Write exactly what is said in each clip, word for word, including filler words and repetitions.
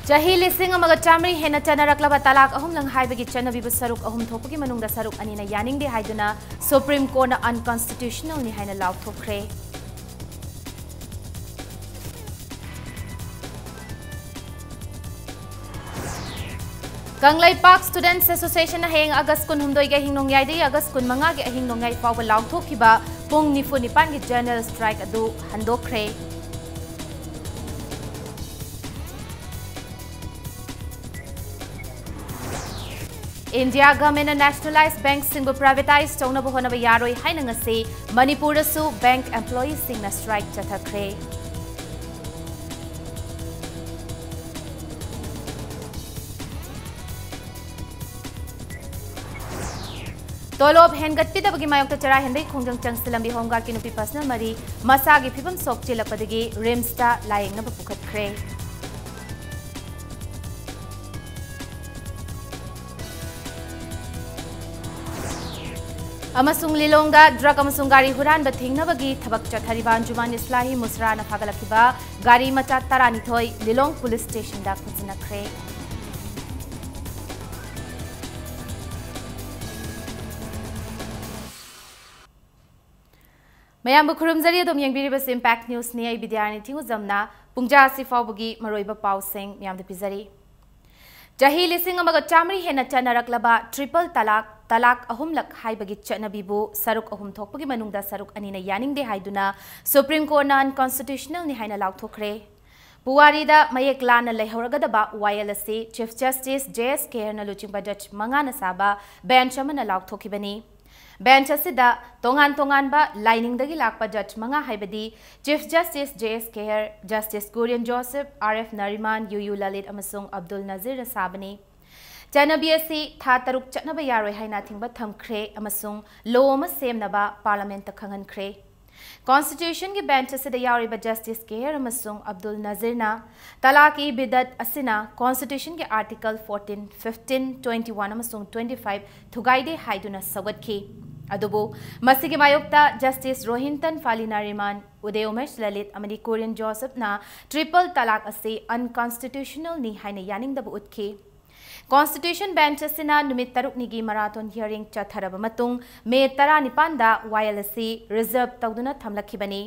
ꯆꯍꯤ ꯂꯤꯁꯤꯡ ꯑꯃꯒ ꯆꯥꯃꯔꯤ ꯍꯦꯟꯅ ꯆꯠꯅꯔꯛꯂꯕ ꯇꯂꯥꯛ ꯑꯍꯨꯝꯂꯪ ꯍꯥꯏꯕꯒꯤ ꯆꯠꯅꯕꯤꯕꯨ ꯁꯔꯨꯛ ꯑꯍꯨꯝ ꯊꯣꯛꯄꯒꯤ ꯃꯅꯨꯡꯗ ꯁꯔꯨꯛ ꯑꯅꯤꯅ ꯌꯥꯅꯤꯡꯗꯦ ꯍꯥꯏꯗꯨꯅ ꯁꯨꯄ꯭ꯔꯤꯝ ꯀꯣꯔꯠꯅ ꯑꯟꯀꯣꯟꯁꯇꯤꯇ꯭ꯌꯨꯁꯅꯦꯜꯅꯤ ꯍꯥꯏꯅ ꯂꯥꯎꯊꯣꯛꯈ꯭ꯔꯦ꯫ ꯀꯪꯂꯩꯄꯥꯛ ꯁ꯭ꯇꯨꯗꯦꯟꯠꯁ ꯑꯦꯁꯣꯁꯤꯌꯦꯁꯟꯅ ꯍꯌꯦꯡ ꯑꯥꯒꯁ꯭ꯠ ꯀꯨꯟꯍꯨꯝꯗꯣꯏꯒꯤ ꯑꯍꯤꯡ ꯅꯣꯡꯌꯥꯏꯗꯒꯤ ꯑꯥꯒꯁ꯭ꯠ ꯀꯨꯟꯃꯉꯥꯒꯤ ꯑꯍꯤꯡ ꯅꯣꯡꯌꯥꯏ ꯐꯥꯎꯕ ꯂꯥꯎꯊꯣꯛꯈꯤꯕ ꯄꯨꯡ ꯅꯤꯐꯨ ꯅꯤꯄꯥꯟꯒꯤ ꯖꯦꯅꯔꯦꯜ ꯁ꯭ꯇ꯭ꯔꯥꯏꯛ ꯑꯗꯨ ꯍꯟꯗꯣꯛꯈ꯭ꯔꯦ꯫ ꯏꯟꯗꯤꯌꯥ ꯒꯚꯔꯟꯃꯦꯟꯠꯅ ꯅꯦꯁꯅꯦꯂꯥꯏꯖ ꯕꯦꯡꯛꯁꯤꯡꯕꯨ ꯄ꯭ꯔꯥꯏꯚꯦꯇꯥꯏꯖ ꯇꯧꯅꯕ ꯍꯣꯠꯅꯕ ꯌꯥꯔꯣꯏ ꯍꯥꯏꯅ ꯉꯁꯤ ꯃꯅꯤꯄꯨꯔꯗꯁꯨ ꯕꯦꯡꯛ ꯑꯦꯝꯄ꯭ꯂꯣꯌꯤꯁꯤꯡꯅ ꯁ꯭ꯇ꯭ꯔꯥꯏꯛ ꯆꯠꯊꯈ꯭ꯔꯦ꯫ ꯇꯣꯂꯣꯞ ꯍꯦꯟꯒꯠꯄꯤꯗꯕꯒꯤ ꯃꯥꯌꯣꯛꯇ ꯆꯔꯥ ꯍꯦꯟꯕꯒꯤ ꯈꯣꯡꯖꯪ ꯆꯪꯁꯤꯜꯂꯝꯃꯤ ꯍꯣꯝꯒꯥꯔꯗꯀꯤ ꯅꯨꯄꯤ ꯄꯔꯁꯅꯦꯜ ꯃꯔꯤ ꯃꯁꯥꯒꯤ ꯐꯤꯕꯝ ꯁꯣꯛꯆꯤꯜꯂꯛꯄꯗꯒꯤ ꯔꯤꯝꯁꯇ ꯂꯥꯌꯦꯡꯅꯕ ꯄꯨꯈꯠꯈ꯭ꯔꯦ꯫ ꯑꯃꯁꯨꯡ ꯂꯤꯂꯣꯡꯗ ꯗ꯭ꯔꯒ ꯑꯃꯁꯨꯡ ꯒꯥꯔꯤ ꯍꯨꯔꯥꯟꯕ ꯊꯤꯡꯅꯕꯒꯤ ꯊꯕꯛ ꯆꯠꯊꯔꯤꯕ ꯑꯟꯖꯨꯃꯥꯟ ꯏꯁꯂꯥꯍꯤ ꯃꯨꯁꯔꯥꯅ ꯐꯥꯒꯠꯂꯛꯈꯤꯕ ꯒꯥꯔꯤ ꯃꯆꯥ ꯇꯔꯥꯅꯤꯊꯣꯏ ꯂꯤꯂꯣꯡ ꯄꯨꯂꯤꯁ ꯁ꯭ꯇꯦꯁꯟꯗ ꯈꯨꯠꯁꯤꯟꯅꯈ꯭ꯔꯦ꯫ ꯃꯌꯥꯝꯕꯨ ꯈꯨꯔꯨꯝꯖꯔꯤ꯫ ꯑꯗꯨꯝ ꯌꯦꯡꯕꯤꯔꯤꯕꯁꯤ ꯏꯝꯄꯦꯛ ꯅ꯭ꯌꯨꯁꯅꯤ꯫ ꯑꯩ ꯕꯤꯗ꯭ꯌꯥꯔꯥꯅꯤ ꯊꯤꯡꯉꯨꯖꯝꯅ ꯄꯨꯡꯖꯥ ꯑꯁꯤ ꯐꯥꯎꯕꯒꯤ ꯃꯔꯨꯑꯣꯏꯕ ꯄꯥꯎꯁꯤꯡ ꯃꯌꯥꯝꯗ ꯄꯤꯖꯔꯤ꯫ ꯆꯍꯤ ꯂꯤꯁꯤꯡ ꯑꯃꯒ ꯆꯥꯃꯔꯤ ꯍꯦꯟꯅ ꯆꯠꯅꯔꯛꯂꯕ ꯇ꯭ꯔꯤꯄꯜ ꯇꯂꯥꯛ, ꯇꯂꯥꯛ ꯑꯍꯨꯝꯂꯛ ꯍꯥꯏꯕꯒꯤ ꯆꯠꯅꯕꯤꯕꯨ ꯁꯔꯨꯛ ꯑꯍꯨꯝ ꯊꯣꯛꯄꯒꯤ ꯃꯅꯨꯡꯗ ꯁꯔꯨꯛ ꯑꯅꯤꯅ ꯌꯥꯅꯤꯡꯗꯦ ꯍꯥꯏꯗꯨꯅ ꯁꯨꯄ꯭ꯔꯤꯝ ꯀꯣꯔꯠꯅ ꯑꯟꯀꯣꯟꯁꯇꯤꯇ꯭ꯌꯨꯁꯅꯦꯜꯅꯤ ꯍꯥꯏꯅ ꯂꯥꯎꯊꯣꯛꯈ꯭ꯔꯦ꯫ ꯄꯨꯋꯥꯔꯤꯗ ꯃꯌꯦꯛ ꯂꯥꯟꯅ ꯂꯩꯍꯧꯔꯒꯗꯕ ꯋꯥꯌꯦꯜ ꯑꯁꯤ ꯆꯤꯐ ꯖꯁꯇꯤꯁ ꯖꯦ ꯑꯦꯁ ꯈꯦꯍꯔꯅ ꯂꯨꯆꯤꯡꯕ ꯖꯖ ꯃꯉꯥꯅ ꯁꯥꯕ ꯕꯦꯟꯆ ꯑꯃꯅ ꯂꯥꯎꯊꯣꯛꯈꯤꯕꯅꯤ꯫ ꯕꯦꯟꯆ ꯑꯁꯤꯗ ꯇꯣꯉꯥꯟ ꯇꯣꯉꯥꯟꯕ ꯂꯥꯏꯅꯤꯡꯗꯒꯤ ꯂꯥꯛꯄ ꯖꯖ ꯃꯉꯥ ꯍꯥꯏꯕꯗꯤ chief justice J S Khehar, justice Kurian Joseph, R F Nariman, U U Lalit ꯑꯃꯁꯨꯡ ꯑꯕꯗꯨꯜ ꯅꯖꯤꯔꯅ ꯁꯥꯕꯅꯤ꯫ ꯆꯠꯅꯕꯤ ꯑꯁꯤ ꯊꯥ ꯇꯔꯨꯛ ꯆꯠꯅꯕ ꯌꯥꯔꯣꯏ ꯍꯥꯏꯅ ꯑꯊꯤꯡꯕ ꯊꯝꯈ꯭ꯔꯦ ꯑꯃꯁꯨꯡ ꯂꯣ ꯑꯃ ꯁꯦꯝꯅꯕ ꯄꯥꯔꯂꯥꯃꯦꯟꯠꯇ ꯈꯪꯍꯟꯈ꯭ꯔꯦ꯫ ꯀꯣꯟꯁꯇꯤꯇ꯭ꯌꯨꯁꯟꯒꯤ ꯕꯦꯟꯆ ꯑꯁꯤꯗ ꯌꯥꯎꯔꯤꯕ ꯖꯁꯇꯤꯁ ꯀꯦꯍꯔ ꯑꯃꯁꯨꯡ ꯑꯕꯗꯨꯜ ꯅꯖꯤꯔꯅ ꯇꯂꯥꯛ-ꯏ-ꯕꯤꯗꯠ ꯑꯁꯤꯅ ꯀꯣꯟꯁꯇꯤꯇ꯭ꯌꯨꯁꯟꯒꯤ article fourteen, fifteen, twenty one ꯑꯃꯁꯨꯡ ꯇ꯭ꯋꯦꯟꯇꯤ ꯐꯥꯏꯚ ꯊꯨꯒꯥꯏꯗꯦ ꯍꯥꯏꯗꯨꯅ ꯁꯧꯒꯠꯈꯤ꯫ ꯑꯗꯨꯕꯨ ꯃꯁꯤꯒꯤ ꯃꯥꯌꯣꯛꯇ Justice Rohinton Fali Nariman, Uday Umesh Lalit ꯑꯃꯗꯤ Kurian Josephꯅ triple talaq ꯑꯁꯤ unconstitutionalꯅꯤ ꯍꯥꯏꯅ ꯌꯥꯅꯤꯡꯗꯕ ꯎꯠꯈꯤ꯫ Constitution Bench ꯑꯁꯤꯅ ꯅꯨꯃꯤꯠ ꯇꯔꯨꯛꯅꯤꯒꯤ marathon hearing ꯆꯠꯊꯔꯕ ꯃꯇꯨꯡ May ꯇꯔꯥꯅꯤꯄꯥꯟꯗ ꯋꯥꯌꯦꯜ ꯑꯁꯤ reserve ꯇꯧꯗꯨꯅ ꯊꯝꯂꯛꯈꯤꯕꯅꯤ꯫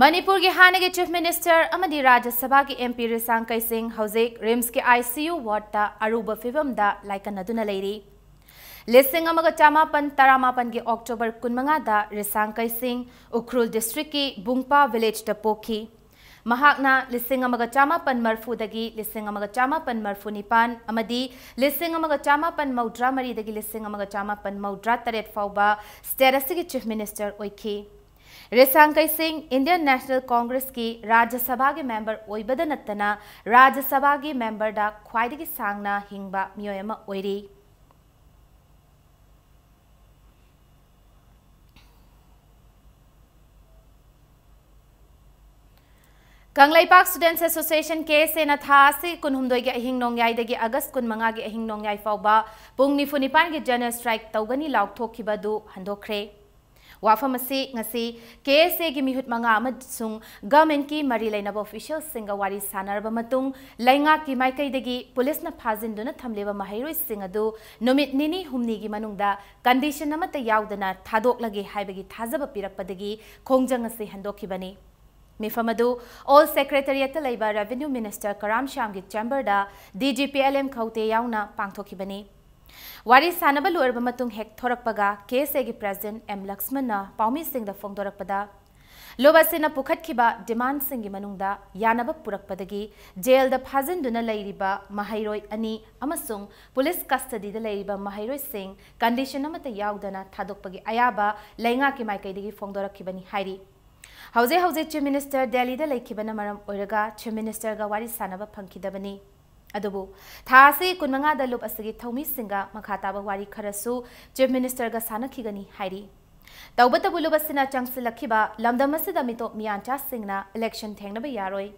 ꯃꯅꯤꯄꯨꯔꯒꯤ ꯍꯥꯟꯅꯒꯤ Chief Minister ꯑꯃꯗꯤ ꯔꯥꯖ꯭ꯌ ꯁꯚꯥꯒꯤ MP ꯔꯤꯁꯥꯡ ꯀꯩꯁꯤꯡ ꯍꯧꯖꯤꯛ RIMSꯀꯤ ICU wardꯇ ꯑꯔꯨꯕ ꯐꯤꯚꯝꯗ ꯂꯥꯏꯀꯠꯅꯗꯨꯅ ꯂꯩꯔꯤ꯫ ꯂꯤꯁꯤꯡ ꯑꯃꯒ ꯆꯥꯃꯥꯄꯟ ꯇꯔꯥꯃꯥꯄꯟꯒꯤ October ꯀꯨꯟꯃꯉꯥꯗ ꯔꯤꯁꯥꯡ ꯀꯩꯁꯤꯡ ꯎꯈ꯭ꯔꯨꯜ districtꯀꯤ ꯕꯨꯡꯄꯥ villageꯇ ꯄꯣꯛꯈꯤ꯫ ꯃꯍꯥꯛꯅ ꯂꯤꯁꯤꯡ ꯑꯃꯒ ꯆꯥꯃꯥꯄꯟ ꯃꯔꯤꯐꯨꯗꯒꯤ ꯂꯤꯁꯤꯡ ꯑꯃꯒ ꯆꯥꯃꯥꯄꯟ ꯃꯔꯤꯐꯨꯅꯤꯄꯥꯟ ꯑꯃꯗꯤ ꯂꯤꯁꯤꯡ ꯑꯃꯒ ꯆꯥꯃꯥꯄꯟ ꯃꯧꯗ꯭ꯔꯥ ꯃꯔꯤꯗꯒꯤ ꯂꯤꯁꯤꯡ ꯑꯃꯒ ꯆꯥꯃꯥꯄꯟ ꯃꯧꯗ꯭ꯔꯥ ꯇꯔꯦꯠ ꯐꯥꯎꯕ state ꯑꯁꯤꯒꯤ Chief Minister ꯑꯣꯏꯈꯤ꯫ ꯔꯤꯁꯥꯡ ꯀꯩꯁꯤꯡ Indian National Congressꯀꯤ ꯔꯥꯖ꯭ꯌ ꯁꯚꯥꯒꯤ member ꯑꯣꯏꯕꯗ ꯅꯠꯇꯅ ꯔꯥꯖ꯭ꯌ ꯁꯚꯥꯒꯤ memberꯗ ꯈ꯭ꯋꯥꯏꯗꯒꯤ ꯁꯥꯡꯅ ꯍꯤꯡꯕ ꯃꯤꯑꯣꯏ ꯑꯃ ꯑꯣꯏꯔꯤ꯫ ꯀꯪꯂꯩꯄꯥꯛ Students Association, KSAꯅ ꯊꯥ ꯑꯁꯤ ꯀꯨꯟꯍꯨꯝꯗꯣꯏꯒꯤ ꯑꯍꯤꯡ ꯅꯣꯡꯌꯥꯏꯗꯒꯤ August ꯀꯨꯟꯃꯉꯥꯒꯤ ꯑꯍꯤꯡ ꯅꯣꯡꯌꯥꯏ ꯐꯥꯎꯕ ꯄꯨꯡ ꯅꯤꯐꯨꯅꯤꯄꯥꯟꯒꯤ general strike ꯇꯧꯒꯅꯤ ꯂꯥꯎꯊꯣꯛꯈꯤꯕ ꯑꯗꯨ ꯍꯟꯗꯣꯛꯈ꯭ꯔꯦ꯫ ꯋꯥꯐꯝ ꯑꯁꯤ ꯉꯁꯤ KSAꯒꯤ ꯃꯤꯍꯨꯠ ꯃꯉꯥ ꯑꯃꯁꯨꯡ governmentꯀꯤ ꯃꯔꯤ ꯂꯩꯅꯕ officialꯁꯤꯡꯒ ꯋꯥꯔꯤ ꯁꯥꯟꯅꯔꯕ ꯃꯇꯨꯡ, ꯂꯩꯉꯥꯛꯀꯤ ꯃꯥꯏꯀꯩꯗꯒꯤ policeꯅ ꯐꯥꯖꯤꯟꯗꯨꯅ ꯊꯝꯂꯤꯕ ꯃꯍꯩꯔꯣꯏꯁꯤꯡ ꯑꯗꯨ ꯅꯨꯃꯤꯠ ꯅꯤꯅꯤ ꯍꯨꯝꯅꯤꯒꯤ ꯃꯅꯨꯡꯗ condition ꯑꯃꯠꯇ ꯌꯥꯎꯗꯅ ꯊꯥꯗꯣꯛꯂꯒꯦ ꯍꯥꯏꯕꯒꯤ ꯊꯥꯖꯕ ꯄꯤꯔꯛꯄꯗꯒꯤ ꯈꯣꯡꯖꯪ ꯑꯁꯤ ꯍꯟꯗꯣꯛꯈꯤꯕꯅꯤ꯫ ꯃꯤꯐꯝ ꯑꯗꯨ Old Secretariatꯇ ꯂꯩꯕ Revenue Minister ꯀꯔꯥꯝ ꯁ꯭ꯌꯥꯝꯒꯤ chamberꯗ DGP LM ꯈꯧꯇꯦ ꯌꯥꯎꯅ ꯄꯥꯡꯊꯣꯛꯈꯤꯕꯅꯤ꯫ ꯋꯥꯔꯤ ꯁꯥꯟꯅꯕ ꯂꯣꯏꯔꯕ ꯃꯇꯨꯡ ꯍꯦꯛ ꯊꯣꯔꯛꯄꯒ KSAꯒꯤ President M ꯂꯛꯁꯃꯟꯅ ꯄꯥꯎꯃꯤꯁꯤꯡꯗ ꯐꯣꯡꯗꯣꯔꯛꯄꯗ, ꯂꯨꯞ ꯑꯁꯤꯅ ꯄꯨꯈꯠꯈꯤꯕ demandꯁꯤꯡꯒꯤ ꯃꯅꯨꯡꯗ ꯌꯥꯅꯕ ꯄꯨꯔꯛꯄꯗꯒꯤ jailꯗ ꯐꯥꯖꯤꯟꯗꯨꯅ ꯂꯩꯔꯤꯕ ꯃꯍꯩꯔꯣꯏ ꯑꯅꯤ ꯑꯃꯁꯨꯡ police custodyꯗ ꯂꯩꯔꯤꯕ ꯃꯍꯩꯔꯣꯏꯁꯤꯡ condition ꯑꯃꯠꯇ ꯌꯥꯎꯗꯅ ꯊꯥꯗꯣꯛꯄꯒꯤ ꯑꯌꯥꯕ ꯂꯩꯉꯥꯛꯀꯤ ꯃꯥꯏꯀꯩꯗꯒꯤ ꯐꯣꯡꯗꯣꯔꯛꯈꯤꯕꯅꯤ ꯍꯥꯏꯔꯤ꯫ ꯍꯧꯖꯤꯛ ꯍꯧꯖꯤꯛ Chief Minister ꯗꯦꯜꯂꯤꯗ ꯂꯩꯈꯤꯕꯅ ꯃꯔꯝ ꯑꯣꯏꯔꯒ Chief Ministerꯒ ꯋꯥꯔꯤ ꯁꯥꯟꯅꯕ ꯐꯪꯈꯤꯗꯕꯅꯤ꯫ ꯑꯗꯨꯕꯨ ꯊꯥ ꯑꯁꯤ ꯀꯨꯟꯃꯉꯥꯗ ꯂꯨꯞ ꯑꯁꯤꯒꯤ ꯊꯧꯃꯤꯁꯤꯡꯒ ꯃꯈꯥ ꯇꯥꯕ ꯋꯥꯔꯤ ꯈꯔꯁꯨ Chief Ministerꯒ ꯁꯥꯟꯅꯈꯤꯒꯅꯤ ꯍꯥꯏꯔꯤ꯫ ꯇꯧꯕꯇꯕꯨ ꯂꯨꯕꯁꯤꯅ ꯆꯪꯁꯤꯜꯂꯛꯈꯤꯕ ꯂꯝꯗꯝ ꯑꯁꯤꯗ ꯃꯤꯇꯣꯞ ꯃꯤꯌꯥꯟꯆꯥꯁꯤꯡꯅ election ꯊꯦꯡꯅꯕ ꯌꯥꯔꯣꯏ꯫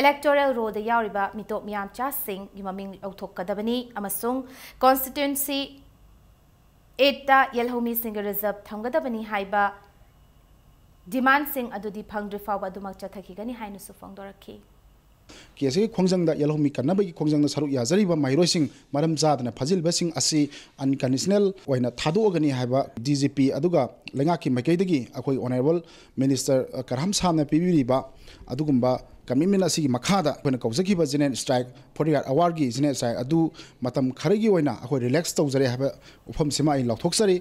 Electoral rollꯗ ꯌꯥꯎꯔꯤꯕ ꯃꯤꯇꯣꯞ ꯃꯤꯌꯥꯟꯆꯥꯁꯤꯡꯒꯤ ꯃꯃꯤꯡ ꯂꯧꯊꯣꯛꯀꯗꯕꯅꯤ ꯑꯃꯁꯨꯡ constituency eightꯇ ꯌꯦꯜꯍꯧꯃꯤꯁꯤꯡꯒꯤ reserve ꯊꯝꯒꯗꯕꯅꯤ ꯍꯥꯏꯕ demandꯁꯤꯡ ꯑꯗꯨꯗꯤ ꯐꯪꯗ꯭ꯔꯤ ꯐꯥꯎꯕ ꯑꯗꯨꯃꯛ ꯆꯠꯊꯈꯤꯒꯅꯤ ꯍꯥꯏꯅꯁꯨ ꯐꯣꯡꯗꯣꯔꯛꯈꯤ꯫ ꯀꯦꯁ ꯑꯁꯤꯒꯤ ꯈꯣꯡꯖꯪꯗ ꯌꯦꯜꯍꯧꯃꯤ ꯀꯟꯅꯕꯒꯤ ꯈꯣꯡꯖꯪꯗ ꯁꯔꯨꯛ ꯌꯥꯖꯔꯤꯕ ꯃꯍꯩꯔꯣꯏꯁꯤꯡ ꯃꯔꯝ ꯆꯥꯗꯅ ꯐꯥꯖꯤꯜꯂꯤꯕꯁꯤꯡ ꯑꯁꯤ unconditional ꯑꯣꯏꯅ ꯊꯥꯗꯣꯛꯑꯒꯅꯤ ꯍꯥꯏꯕ DGP ꯑꯗꯨꯒ ꯂꯩꯉꯥꯛꯀꯤ ꯃꯥꯏꯀꯩꯗꯒꯤ ꯑꯩꯈꯣꯏ Honourable Minister ꯀꯔꯥꯝ ꯁꯥꯝꯅ ꯄꯤꯕꯤꯔꯤꯕ ꯑꯗꯨꯒꯨꯝꯕ commitment ꯑꯁꯤꯒꯤ ꯃꯈꯥꯗ ꯑꯩꯈꯣꯏꯅ ꯀꯧꯖꯈꯤꯕ general strike, forty eight hourꯒꯤ general strike ꯑꯗꯨ ꯃꯇꯝ ꯈꯔꯒꯤ ꯑꯣꯏꯅ ꯑꯩꯈꯣꯏ relax ꯇꯧꯖꯔꯦ ꯍꯥꯏꯕ ꯋꯥꯐꯝꯁꯤꯃ ꯑꯩ ꯂꯥꯎꯊꯣꯛꯆꯔꯤ꯫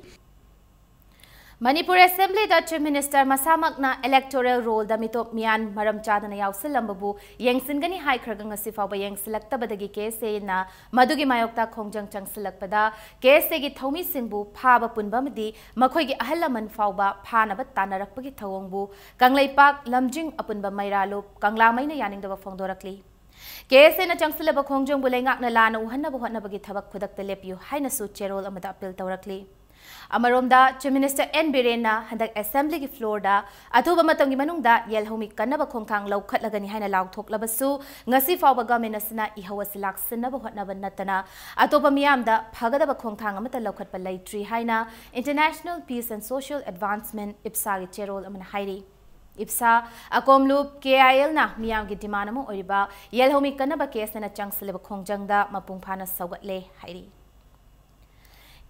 Manipur Assemblyꯗ Chief Minister ꯃꯁꯥꯃꯛꯅ electoral rollꯗ ꯃꯤꯇꯣꯞ Miyan ꯃꯔꯝ ꯆꯥꯗꯅ ꯌꯥꯎꯁꯤꯜꯂꯝꯕꯕꯨ ꯌꯦꯡꯁꯤꯟꯒꯅꯤ ꯍꯥꯏꯈ꯭ꯔꯒ ꯉꯁꯤ ꯐꯥꯎꯕ ꯌꯦꯡꯁꯤꯜꯂꯛꯇꯕꯗꯒꯤ KSAꯅ ꯃꯗꯨꯒꯤ ꯃꯥꯌꯣꯛꯇ ꯈꯣꯡꯖꯪ ꯆꯪꯁꯤꯜꯂꯛꯄꯗ KSAꯒꯤ ꯊꯧꯃꯤꯁꯤꯡꯕꯨ ꯐꯥꯕ ꯄꯨꯟꯕ ꯑꯃꯗꯤ ꯃꯈꯣꯏꯒꯤ ꯑꯍꯜ ꯂꯃꯟ ꯐꯥꯎꯕ ꯐꯥꯅꯕ ꯇꯥꯟꯅꯔꯛꯄꯒꯤ ꯊꯧꯑꯣꯡꯕꯨ ꯀꯪꯂꯩꯄꯥꯛ, ꯂꯝꯖꯤꯡ ꯑꯄꯨꯟꯕ ꯃꯩꯔꯥꯂꯨꯞ ꯀꯪꯂꯥꯃꯩꯅ ꯌꯥꯅꯤꯡꯗꯕ ꯐꯣꯡꯗꯣꯔꯛꯂꯤ꯫ KSAꯅ ꯆꯪꯁꯤꯜꯂꯕ ꯈꯣꯡꯖꯪꯕꯨ ꯂꯩꯉꯥꯛꯅ ꯂꯥꯟꯅ ꯎꯍꯟꯅꯕ ꯍꯣꯠꯅꯕꯒꯤ ꯊꯕꯛ ꯈꯨꯗꯛꯇ ꯂꯦꯞꯄꯤꯌꯨ ꯍꯥꯏꯅꯁꯨ ꯆꯦꯔꯣꯜ ꯑꯃꯗ appeal ꯇꯧꯔꯛꯂꯤ꯫ ꯑꯃꯔꯣꯝꯗ Chief Minister N ꯕꯤꯔꯦꯟꯅ ꯍꯟꯗꯛ Assemblyꯒꯤ floorꯗ ꯑꯊꯨꯕ ꯃꯇꯝꯒꯤ ꯃꯅꯨꯡꯗ ꯌꯦꯜꯍꯧꯃꯤ ꯀꯟꯅꯕ ꯈꯣꯡꯊꯥꯡ ꯂꯧꯈꯠꯂꯒꯅꯤ ꯍꯥꯏꯅ ꯂꯥꯎꯊꯣꯛꯂꯕꯁꯨ ꯉꯁꯤ ꯐꯥꯎꯕ government ꯑꯁꯤꯅ ꯏꯍꯧ ꯑꯁꯤ ꯂꯥꯛꯁꯤꯟꯅꯕ ꯍꯣꯠꯅꯕ ꯅꯠꯇꯅ ꯑꯇꯣꯞꯄ ꯃꯤꯌꯥꯝꯗ ꯐꯒꯗꯕ ꯈꯣꯡꯊꯥꯡ ꯑꯃꯠꯇ ꯂꯧꯈꯠꯄ ꯂꯩꯇ꯭ꯔꯤ ꯍꯥꯏꯅ International Peace and Social Advancement, IPSAꯒꯤ ꯆꯦꯔꯣꯜ ꯑꯃꯅ ꯍꯥꯏꯔꯤ꯫ IPSA, ꯑꯀꯣꯝꯂꯨꯞ, KILꯅ ꯃꯤꯌꯥꯝꯒꯤ demand ꯑꯃ ꯑꯣꯏꯔꯤꯕ ꯌꯦꯜꯍꯧꯃꯤ ꯀꯟꯅꯕ case ꯑꯁꯤꯅ ꯆꯪꯁꯤꯜꯂꯤꯕ ꯈꯣꯡꯖꯪꯗ ꯃꯄꯨꯡ ꯐꯥꯅ ꯁꯧꯒꯠꯂꯦ ꯍꯥꯏꯔꯤ꯫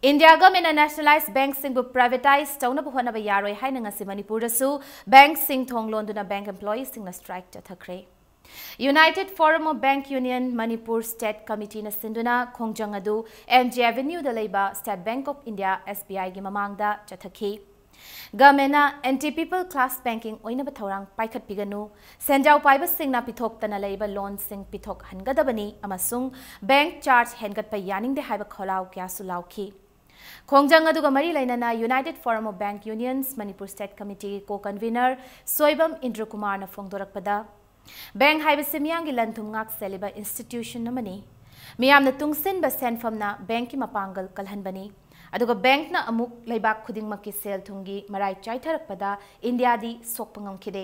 India governmentꯅ nationalized bankꯁꯤꯡꯕꯨ privatise ꯇꯧꯅꯕ ꯍꯣꯠꯅꯕ ꯌꯥꯔꯣꯏ ꯍꯥꯏꯅ ꯉꯁꯤ ꯃꯅꯤꯄꯨꯔꯗꯁꯨ bankꯁꯤꯡ ꯊꯣꯡ ꯂꯣꯟꯗꯨꯅ bank employeeꯁꯤꯡꯅ strike ꯆꯠꯊꯈ꯭ꯔꯦ꯫ United Forum of Bank Union Manipur State Committeeꯅ ꯁꯤꯟꯗꯨꯅ ꯈꯣꯡꯖꯪ ꯑꯗꯨ MG Avenueꯗ ꯂꯩꯕ State Bank of India, SBIꯒꯤ ꯃꯃꯥꯡꯗ ꯆꯠꯊꯈꯤ꯫ Governmentꯅ anti-people class banking ꯑꯣꯏꯅꯕ ꯊꯧꯔꯥꯡ ꯄꯥꯏꯈꯠꯄꯤꯒꯅꯨ, ꯁꯦꯟꯖꯥꯎ ꯄꯥꯏꯕꯁꯤꯡꯅ ꯄꯤꯊꯣꯛꯇꯅ ꯂꯩꯕ loanꯁꯤꯡ ꯄꯤꯊꯣꯛꯍꯟꯒꯗꯕꯅꯤ ꯑꯃꯁꯨꯡ bank charge ꯍꯦꯟꯒꯠꯄ ꯌꯥꯅꯤꯡꯗꯦ ꯍꯥꯏꯕ ꯈꯣꯜꯂꯥꯎ ꯀꯌꯥꯁꯨ ꯂꯥꯎꯈꯤ꯫ ꯈꯣꯡꯖꯪ ꯑꯗꯨꯒ ꯃꯔꯤ ꯂꯩꯅꯅ United Forum of Bank Unions Manipur State Committeeꯒꯤ co-convener Soibam ꯏꯟꯗ꯭ꯔꯀꯨꯃꯥꯔꯅ ꯐꯣꯡꯗꯣꯔꯛꯄꯗ, bank ꯍꯥꯏꯕꯁꯤ ꯃꯤꯌꯥꯝꯒꯤ ꯂꯟ ꯊꯨꯝ ꯉꯥꯛ ꯁꯦꯜꯂꯤꯕ institution ꯑꯃꯅꯤ꯫ ꯃꯤꯌꯥꯝꯅ ꯇꯨꯡꯁꯤꯟꯕ ꯁꯦꯟꯐꯝꯅ bankꯀꯤ ꯃꯄꯥꯡꯒꯜ ꯀꯜꯍꯟꯕꯅꯤ꯫ ꯑꯗꯨꯒ ꯕꯦꯡꯛꯅ ꯑꯃꯨꯛ ꯂꯩꯕꯥꯛ ꯈꯨꯗꯤꯡꯃꯛꯀꯤ ꯁꯦꯜ ꯊꯨꯝꯒꯤ ꯃꯔꯥꯏ ꯆꯥꯏꯊꯔꯛꯄꯗ ꯏꯟꯗꯤꯌꯥꯗꯤ ꯁꯣꯛꯄ ꯉꯝꯈꯤꯗꯦ꯫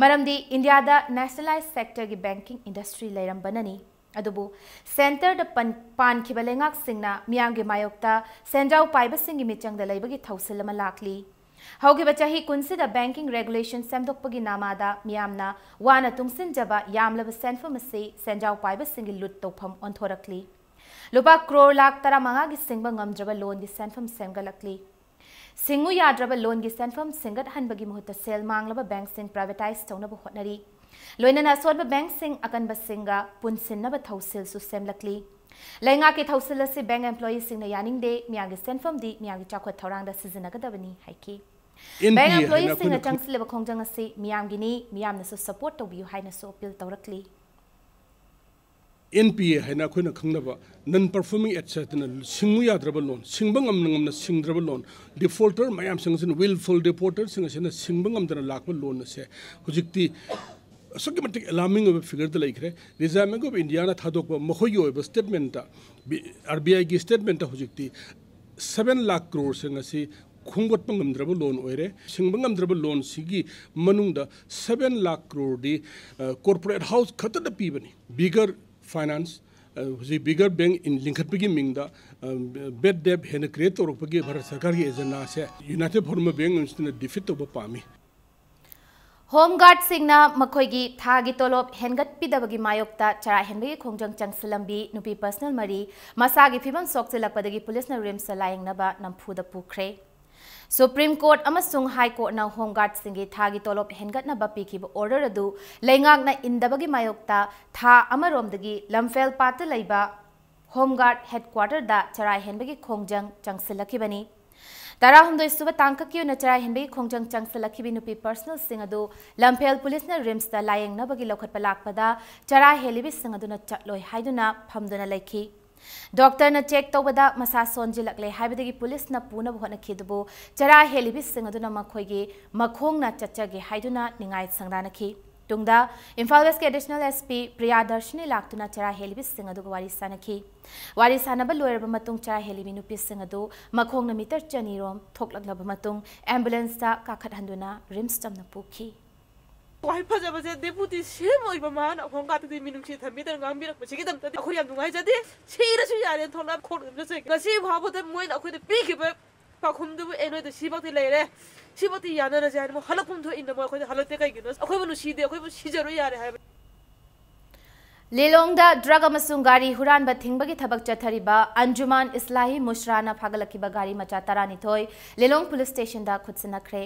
ꯃꯔꯝꯗꯤ ꯏꯟꯗꯤꯌꯥꯗ nationalized sectorꯒꯤ banking industry ꯂꯩꯔꯝꯕꯅꯅꯤ꯫ ꯑꯗꯨꯕꯨ centreꯗ ꯄꯟ-, ꯄꯥꯟꯈꯤꯕ ꯂꯩꯉꯥꯛꯁꯤꯡꯅ ꯃꯤꯌꯥꯝꯒꯤ ꯃꯥꯌꯣꯛꯇ ꯁꯦꯟꯖꯥꯎ ꯄꯥꯏꯕꯁꯤꯡꯒꯤ ꯃꯤꯆꯪꯗ ꯂꯩꯕꯒꯤ ꯊꯧꯁꯤꯜ ꯑꯃ ꯂꯥꯛꯂꯤ꯫ ꯍꯧꯈꯤꯕ ꯆꯍꯤ ꯀꯨꯟꯁꯤꯗ banking regulation ꯁꯦꯝꯗꯣꯛꯄꯒꯤ ꯅꯥꯃꯥꯗ ꯃꯤꯌꯥꯝꯅ ꯋꯥꯅ ꯇꯨꯡꯁꯤꯟꯖꯕ ꯌꯥꯝꯂꯕ ꯁꯦꯟꯐꯝ ꯑꯁꯤ ꯁꯦꯟꯖꯥꯎ ꯄꯥꯏꯕꯁꯤꯡꯒꯤ ꯂꯨꯠ ꯇꯧꯐꯝ ꯑꯣꯟꯊꯣꯔꯛꯂꯤ꯫ ꯂꯨꯄꯥ ꯀ꯭ꯔꯣꯔ ꯂꯥꯈ ꯇꯔꯥꯃꯉꯥꯒꯤ ꯁꯤꯡꯕ ꯉꯝꯗ꯭ꯔꯕ loanꯒꯤ ꯁꯦꯟꯐꯝ ꯁꯦꯝꯒꯠꯂꯛꯂꯤ꯫ ꯁꯤꯡꯉꯨ ꯌꯥꯗ꯭ꯔꯕ loanꯒꯤ ꯁꯦꯟꯐꯝ ꯁꯤꯡꯒꯠꯍꯟꯕꯒꯤ ꯃꯍꯨꯠꯇ ꯁꯦꯜ ꯃꯥꯡꯂꯕ bankꯁꯤꯡ privatise ꯇꯧꯅꯕ ꯍꯣꯠꯅꯔꯤ꯫ ꯂꯣꯏꯅꯅ ꯑꯁꯣꯟꯕ bankꯁꯤꯡ ꯑꯀꯟꯕꯁꯤꯡꯒ ꯄꯨꯟꯁꯤꯟꯅꯕ ꯊꯧꯁꯤꯜꯁꯨ ꯁꯦꯝꯂꯛꯂꯤ꯫ ꯂꯩꯉꯥꯛꯀꯤ ꯊꯧꯁꯤꯜ ꯑꯁꯤ bank employeeꯁꯤꯡꯅ ꯌꯥꯅꯤꯡꯗꯦ, ꯃꯤꯌꯥꯝꯒꯤ ꯁꯦꯟꯐꯝꯗꯤ ꯃꯤꯌꯥꯝꯒꯤ ꯆꯥꯎꯈꯠ ꯊꯧꯔꯥꯡꯗ ꯁꯤꯖꯤꯟꯅꯒꯗꯕꯅꯤ ꯍꯥꯏꯈꯤ꯫ ꯑꯦꯟ ꯄꯤ ꯑꯦ ꯍꯥꯏꯅ employeeꯁꯤꯡꯅ ꯑꯩꯈꯣꯏꯅ ꯈꯪ- ꯆꯪꯁꯤꯜꯂꯤꯕ ꯈꯣꯡꯖꯪ ꯑꯁꯤ ꯃꯤꯌꯥꯝꯒꯤꯅꯤ, ꯃꯤꯌꯥꯝꯅꯁꯨ support ꯇꯧꯕꯤꯌꯨ ꯍꯥꯏꯅꯁꯨ appeal ꯇꯧꯔꯛꯂꯤ꯫ ꯑꯦꯟ ꯄꯤ ꯑꯦ ꯍꯥꯏꯅ ꯑꯩꯈꯣꯏꯅ ꯈꯪꯅꯕ non performing assets ꯍꯥꯏꯅ ꯁꯤꯡꯉꯨ ꯌꯥꯗ꯭ꯔꯕ loan, ꯁꯤꯡꯕ ꯉꯝꯅ ꯉꯝꯅ ꯁꯤꯡꯗ꯭ꯔꯕ loan, defaulter ꯃꯌꯥꯝꯁꯤꯡ ꯑꯁꯤꯅ, willful defaulterꯁꯤꯡ ꯑꯁꯤꯅ ꯁꯤꯡꯕ ꯉꯝꯗꯅ ꯂꯥꯛꯄ loan ꯑꯁꯦ ꯍꯧꯖꯤꯛꯇꯤ ꯑꯁꯨꯛꯀꯤ ꯃꯇꯤꯛ alarming ꯑꯣꯏꯕ figureꯗ ꯂꯩꯈ꯭ꯔꯦ꯫ Reserve Bank of Indiaꯅ ꯊꯥꯗꯣꯛꯄ ꯃꯈꯣꯏꯒꯤ ꯑꯣꯏꯕ statementꯇ, ꯕꯤ-, RBIꯒꯤ statementꯇ ꯍꯧꯖꯤꯛꯇꯤ seven lakh crore ꯁꯤꯡ ꯑꯁꯤ ꯈꯣꯝꯒꯠꯄ ꯉꯝꯗ꯭ꯔꯕ loan ꯑꯣꯏꯔꯦ꯫ ꯁꯤꯡꯕ ꯉꯝꯗ꯭ꯔꯕ loanꯁꯤꯒꯤ ꯃꯅꯨꯡꯗ seven lakh croreꯗꯤ, ꯑ, corporate house ꯈꯛꯇꯗ ꯄꯤꯕꯅꯤ꯫ Bigger finance, ꯑ, ꯍꯧꯖꯤꯛ bigger bank in ꯂꯤꯡꯈꯠꯄꯒꯤ ꯃꯤꯡꯗ, ꯑ, bad debt ꯍꯦꯟꯅ create ꯇꯧꯔꯛꯄꯒꯤ ꯚꯥꯔꯠ ꯁꯔꯀꯥꯔꯒꯤ agendaꯁꯦ United Former Bank of Indian defeat ꯇꯧꯕ ꯄꯥꯝꯃꯤ꯫ Home Guardꯁꯤꯡꯅ ꯃꯈꯣꯏꯒꯤ ꯊꯥꯒꯤ ꯇꯣꯂꯣꯞ ꯍꯦꯟꯒꯠꯄꯤꯗꯕꯒꯤ ꯃꯥꯌꯣꯛꯇ ꯆꯔꯥ ꯍꯦꯟꯕꯒꯤ ꯈꯣꯡꯖꯪ ꯆꯪꯁꯤꯜꯂꯝꯕꯤ ꯅꯨꯄꯤ personal ꯃꯔꯤ ꯃꯁꯥꯒꯤ ꯐꯤꯕꯝ ꯁꯣꯛꯆꯤꯜꯂꯛꯄꯗꯒꯤ ꯄꯨꯂꯤꯁꯅ RIMSꯇ ꯂꯥꯌꯦꯡꯅꯕ ꯅꯝꯐꯨꯗ ꯄꯨꯈ꯭ꯔꯦ꯫ Supreme Court ꯑꯃꯁꯨꯡ High Courtꯅ Home Guardꯁꯤꯡꯒꯤ ꯊꯥꯒꯤ ꯇꯣꯂꯣꯞ ꯍꯦꯟꯒꯠꯅꯕ ꯄꯤꯈꯤꯕ order ꯑꯗꯨ ꯂꯩꯉꯥꯛꯅ ꯏꯟꯗꯕꯒꯤ ꯃꯥꯌꯣꯛꯇ ꯊꯥ ꯑꯃꯔꯣꯝꯗꯒꯤ ꯂꯝꯐꯦꯜ ꯄꯥꯠꯇ ꯂꯩꯕ Home Guard headquarterꯗ ꯆꯔꯥ ꯍꯦꯟꯕꯒꯤ ꯈꯣꯡꯖꯪ ꯆꯪꯁꯤꯜꯂꯛꯈꯤꯕꯅꯤ꯫ ꯇꯔꯥꯍꯨꯝꯗꯣꯏ ꯁꯨꯕ ꯇꯥꯡꯀꯛꯀꯤ ꯑꯣꯏꯅ ꯆꯔꯥ ꯍꯦꯟꯕꯒꯤ ꯈꯣꯡꯖꯪ ꯆꯪꯁꯤꯜꯂꯛꯈꯤꯕꯤ ꯅꯨꯄꯤ personalꯁꯤꯡ ꯑꯗꯨ ꯂꯝꯐꯦꯜ ꯄꯨꯂꯤꯁꯅ RIMSꯇ ꯂꯥꯌꯦꯡꯅꯕꯒꯤ ꯂꯧꯈꯠꯄ ꯂꯥꯛꯄꯗ ꯆꯔꯥ ꯍꯦꯜꯂꯤꯕꯤꯁꯤꯡ ꯑꯗꯨꯅ ꯆꯠꯂꯣꯏ ꯍꯥꯏꯗꯨꯅ ꯐꯝꯗꯨꯅ ꯂꯩꯈꯤ꯫ Doctorꯅ check ꯇꯧꯕꯗ ꯃꯁꯥ ꯁꯣꯟꯖꯤꯜꯂꯛꯂꯦ ꯍꯥꯏꯕꯗꯒꯤ ꯄꯨꯂꯤꯁꯅ ꯄꯨꯅꯕ ꯍꯣꯠꯅꯈꯤ, ꯑꯗꯨꯕꯨ ꯆꯔꯥ ꯍꯦꯜꯂꯤꯕꯤꯁꯤꯡ ꯑꯗꯨꯅ ꯃꯈꯣꯏꯒꯤ ꯃꯈꯣꯡꯅ ꯆꯠꯆꯒꯦ ꯍꯥꯏꯗꯨꯅ ꯅꯤꯡꯉꯥꯏ ꯁꯪꯗꯥꯅꯈꯤ꯫ ꯇꯨꯡꯗ ꯏꯝꯐꯥꯜ ꯋꯦꯁꯀꯤ ꯑꯦꯗꯤꯁꯅꯦꯜ ꯑꯦꯁ ꯄꯤ ꯄ꯭ꯔꯤꯌꯥ ꯗꯔꯁꯤꯅꯤ ꯂꯥꯛꯇꯨꯅ ꯆꯔꯥ ꯍꯦꯜꯂꯤꯕꯁꯤꯡ ꯑꯗꯨꯒ ꯋꯥꯔꯤ ꯁꯥꯅꯈꯤ꯫ ꯋꯥꯔꯤ ꯁꯥꯅꯕ ꯂꯣꯏꯔꯕ ꯃꯇꯨꯡ ꯆꯔꯥ ꯍꯦꯜꯂꯤꯕꯤ ꯅꯨꯄꯤꯁꯤꯡ ꯑꯗꯨ ꯃꯈꯣꯡꯅ ꯃꯤꯇꯔ ꯆꯅꯤꯔꯣꯝ ꯊꯣꯛꯂꯛꯂꯕ ꯃꯇꯨꯡ ꯑꯦꯝꯕꯨꯂꯦꯟꯁꯇ ꯀꯥꯈꯠꯍꯟꯗꯨꯅ ꯔꯤꯝꯁ ꯇꯝꯅ ꯄꯨꯈꯤ꯫ ꯈ꯭ꯋꯥꯏ ꯐꯖꯕꯁꯦ ꯗꯦꯄꯨꯇꯤ ꯁꯤ ꯑꯦꯝ ꯑꯣꯏꯕ ꯃꯥꯅ ꯑꯩꯈꯣꯏ ꯈꯣꯡꯀꯥꯞꯇꯗꯤ ꯃꯤꯅꯨꯡꯁꯤ ꯊꯝꯕꯤꯗꯅ ꯉꯥꯡꯕꯤꯔꯛꯄꯁꯤꯒꯤꯗꯃꯛꯇꯗꯤ ꯑꯩꯈꯣꯏ ꯌꯥꯝ ꯅꯨꯡꯉꯥꯏꯖꯗꯦ꯫ ꯁꯤꯔꯁꯨ ꯌꯥꯔꯦ ꯊꯣꯛꯂꯛ ꯈꯣꯠꯂꯛꯄꯁꯦ ꯉꯁꯤ ꯐꯥꯎꯕꯗ ꯃꯣꯏꯅ ꯑꯩꯈꯣꯏꯗ ꯄꯤꯈꯤꯕ ꯄꯥꯎꯈꯨꯝꯗꯨꯕꯨ ꯑꯦ ꯅꯣꯏꯗ ꯁꯤꯃꯛꯇꯤ ꯂꯩꯔꯦ, ꯁꯤꯃꯛꯇꯤ ꯌꯥꯅꯔꯁꯦ ꯍꯥꯏꯅ ꯃꯣꯏ ꯍꯜꯂꯛꯐꯝ ꯊꯣꯛꯏꯅ ꯃꯣꯏ ꯑꯩꯈꯣꯏꯗ ꯍꯜꯂꯛꯇꯦ꯫ ꯀꯩꯒꯤꯅꯣ? ꯑꯩꯈꯣꯏꯕꯨ ꯅꯨꯡꯁꯤꯗꯦ, ꯑꯩꯈꯣꯏꯕꯨ ꯁꯤꯖꯔꯣ ꯌꯥꯔꯦ ꯍꯥꯏꯕ꯫ ꯂꯤꯂꯣꯡꯗ ꯗ꯭ꯔꯒ ꯑꯃꯁꯨꯡ ꯒꯥꯔꯤ ꯍꯨꯔꯥꯟꯕ ꯊꯤꯡꯕꯒꯤ ꯊꯕꯛ ꯆꯠꯊꯔꯤꯕ ꯑꯟꯖꯨꯃꯥꯟ ꯏꯁꯂꯥꯍꯤ ꯃꯨꯁ꯭ꯔꯥꯅ ꯐꯥꯒꯠꯂꯛꯈꯤꯕ ꯒꯥꯔꯤ ꯃꯆꯥ ꯇꯔꯥꯅꯤꯊꯣꯏ ꯂꯤꯂꯣꯡ ꯄꯨꯂꯤꯁ ꯁ꯭ꯇꯦꯁꯟꯗ ꯈꯨꯠꯁꯤꯟꯅꯈ꯭ꯔꯦ꯫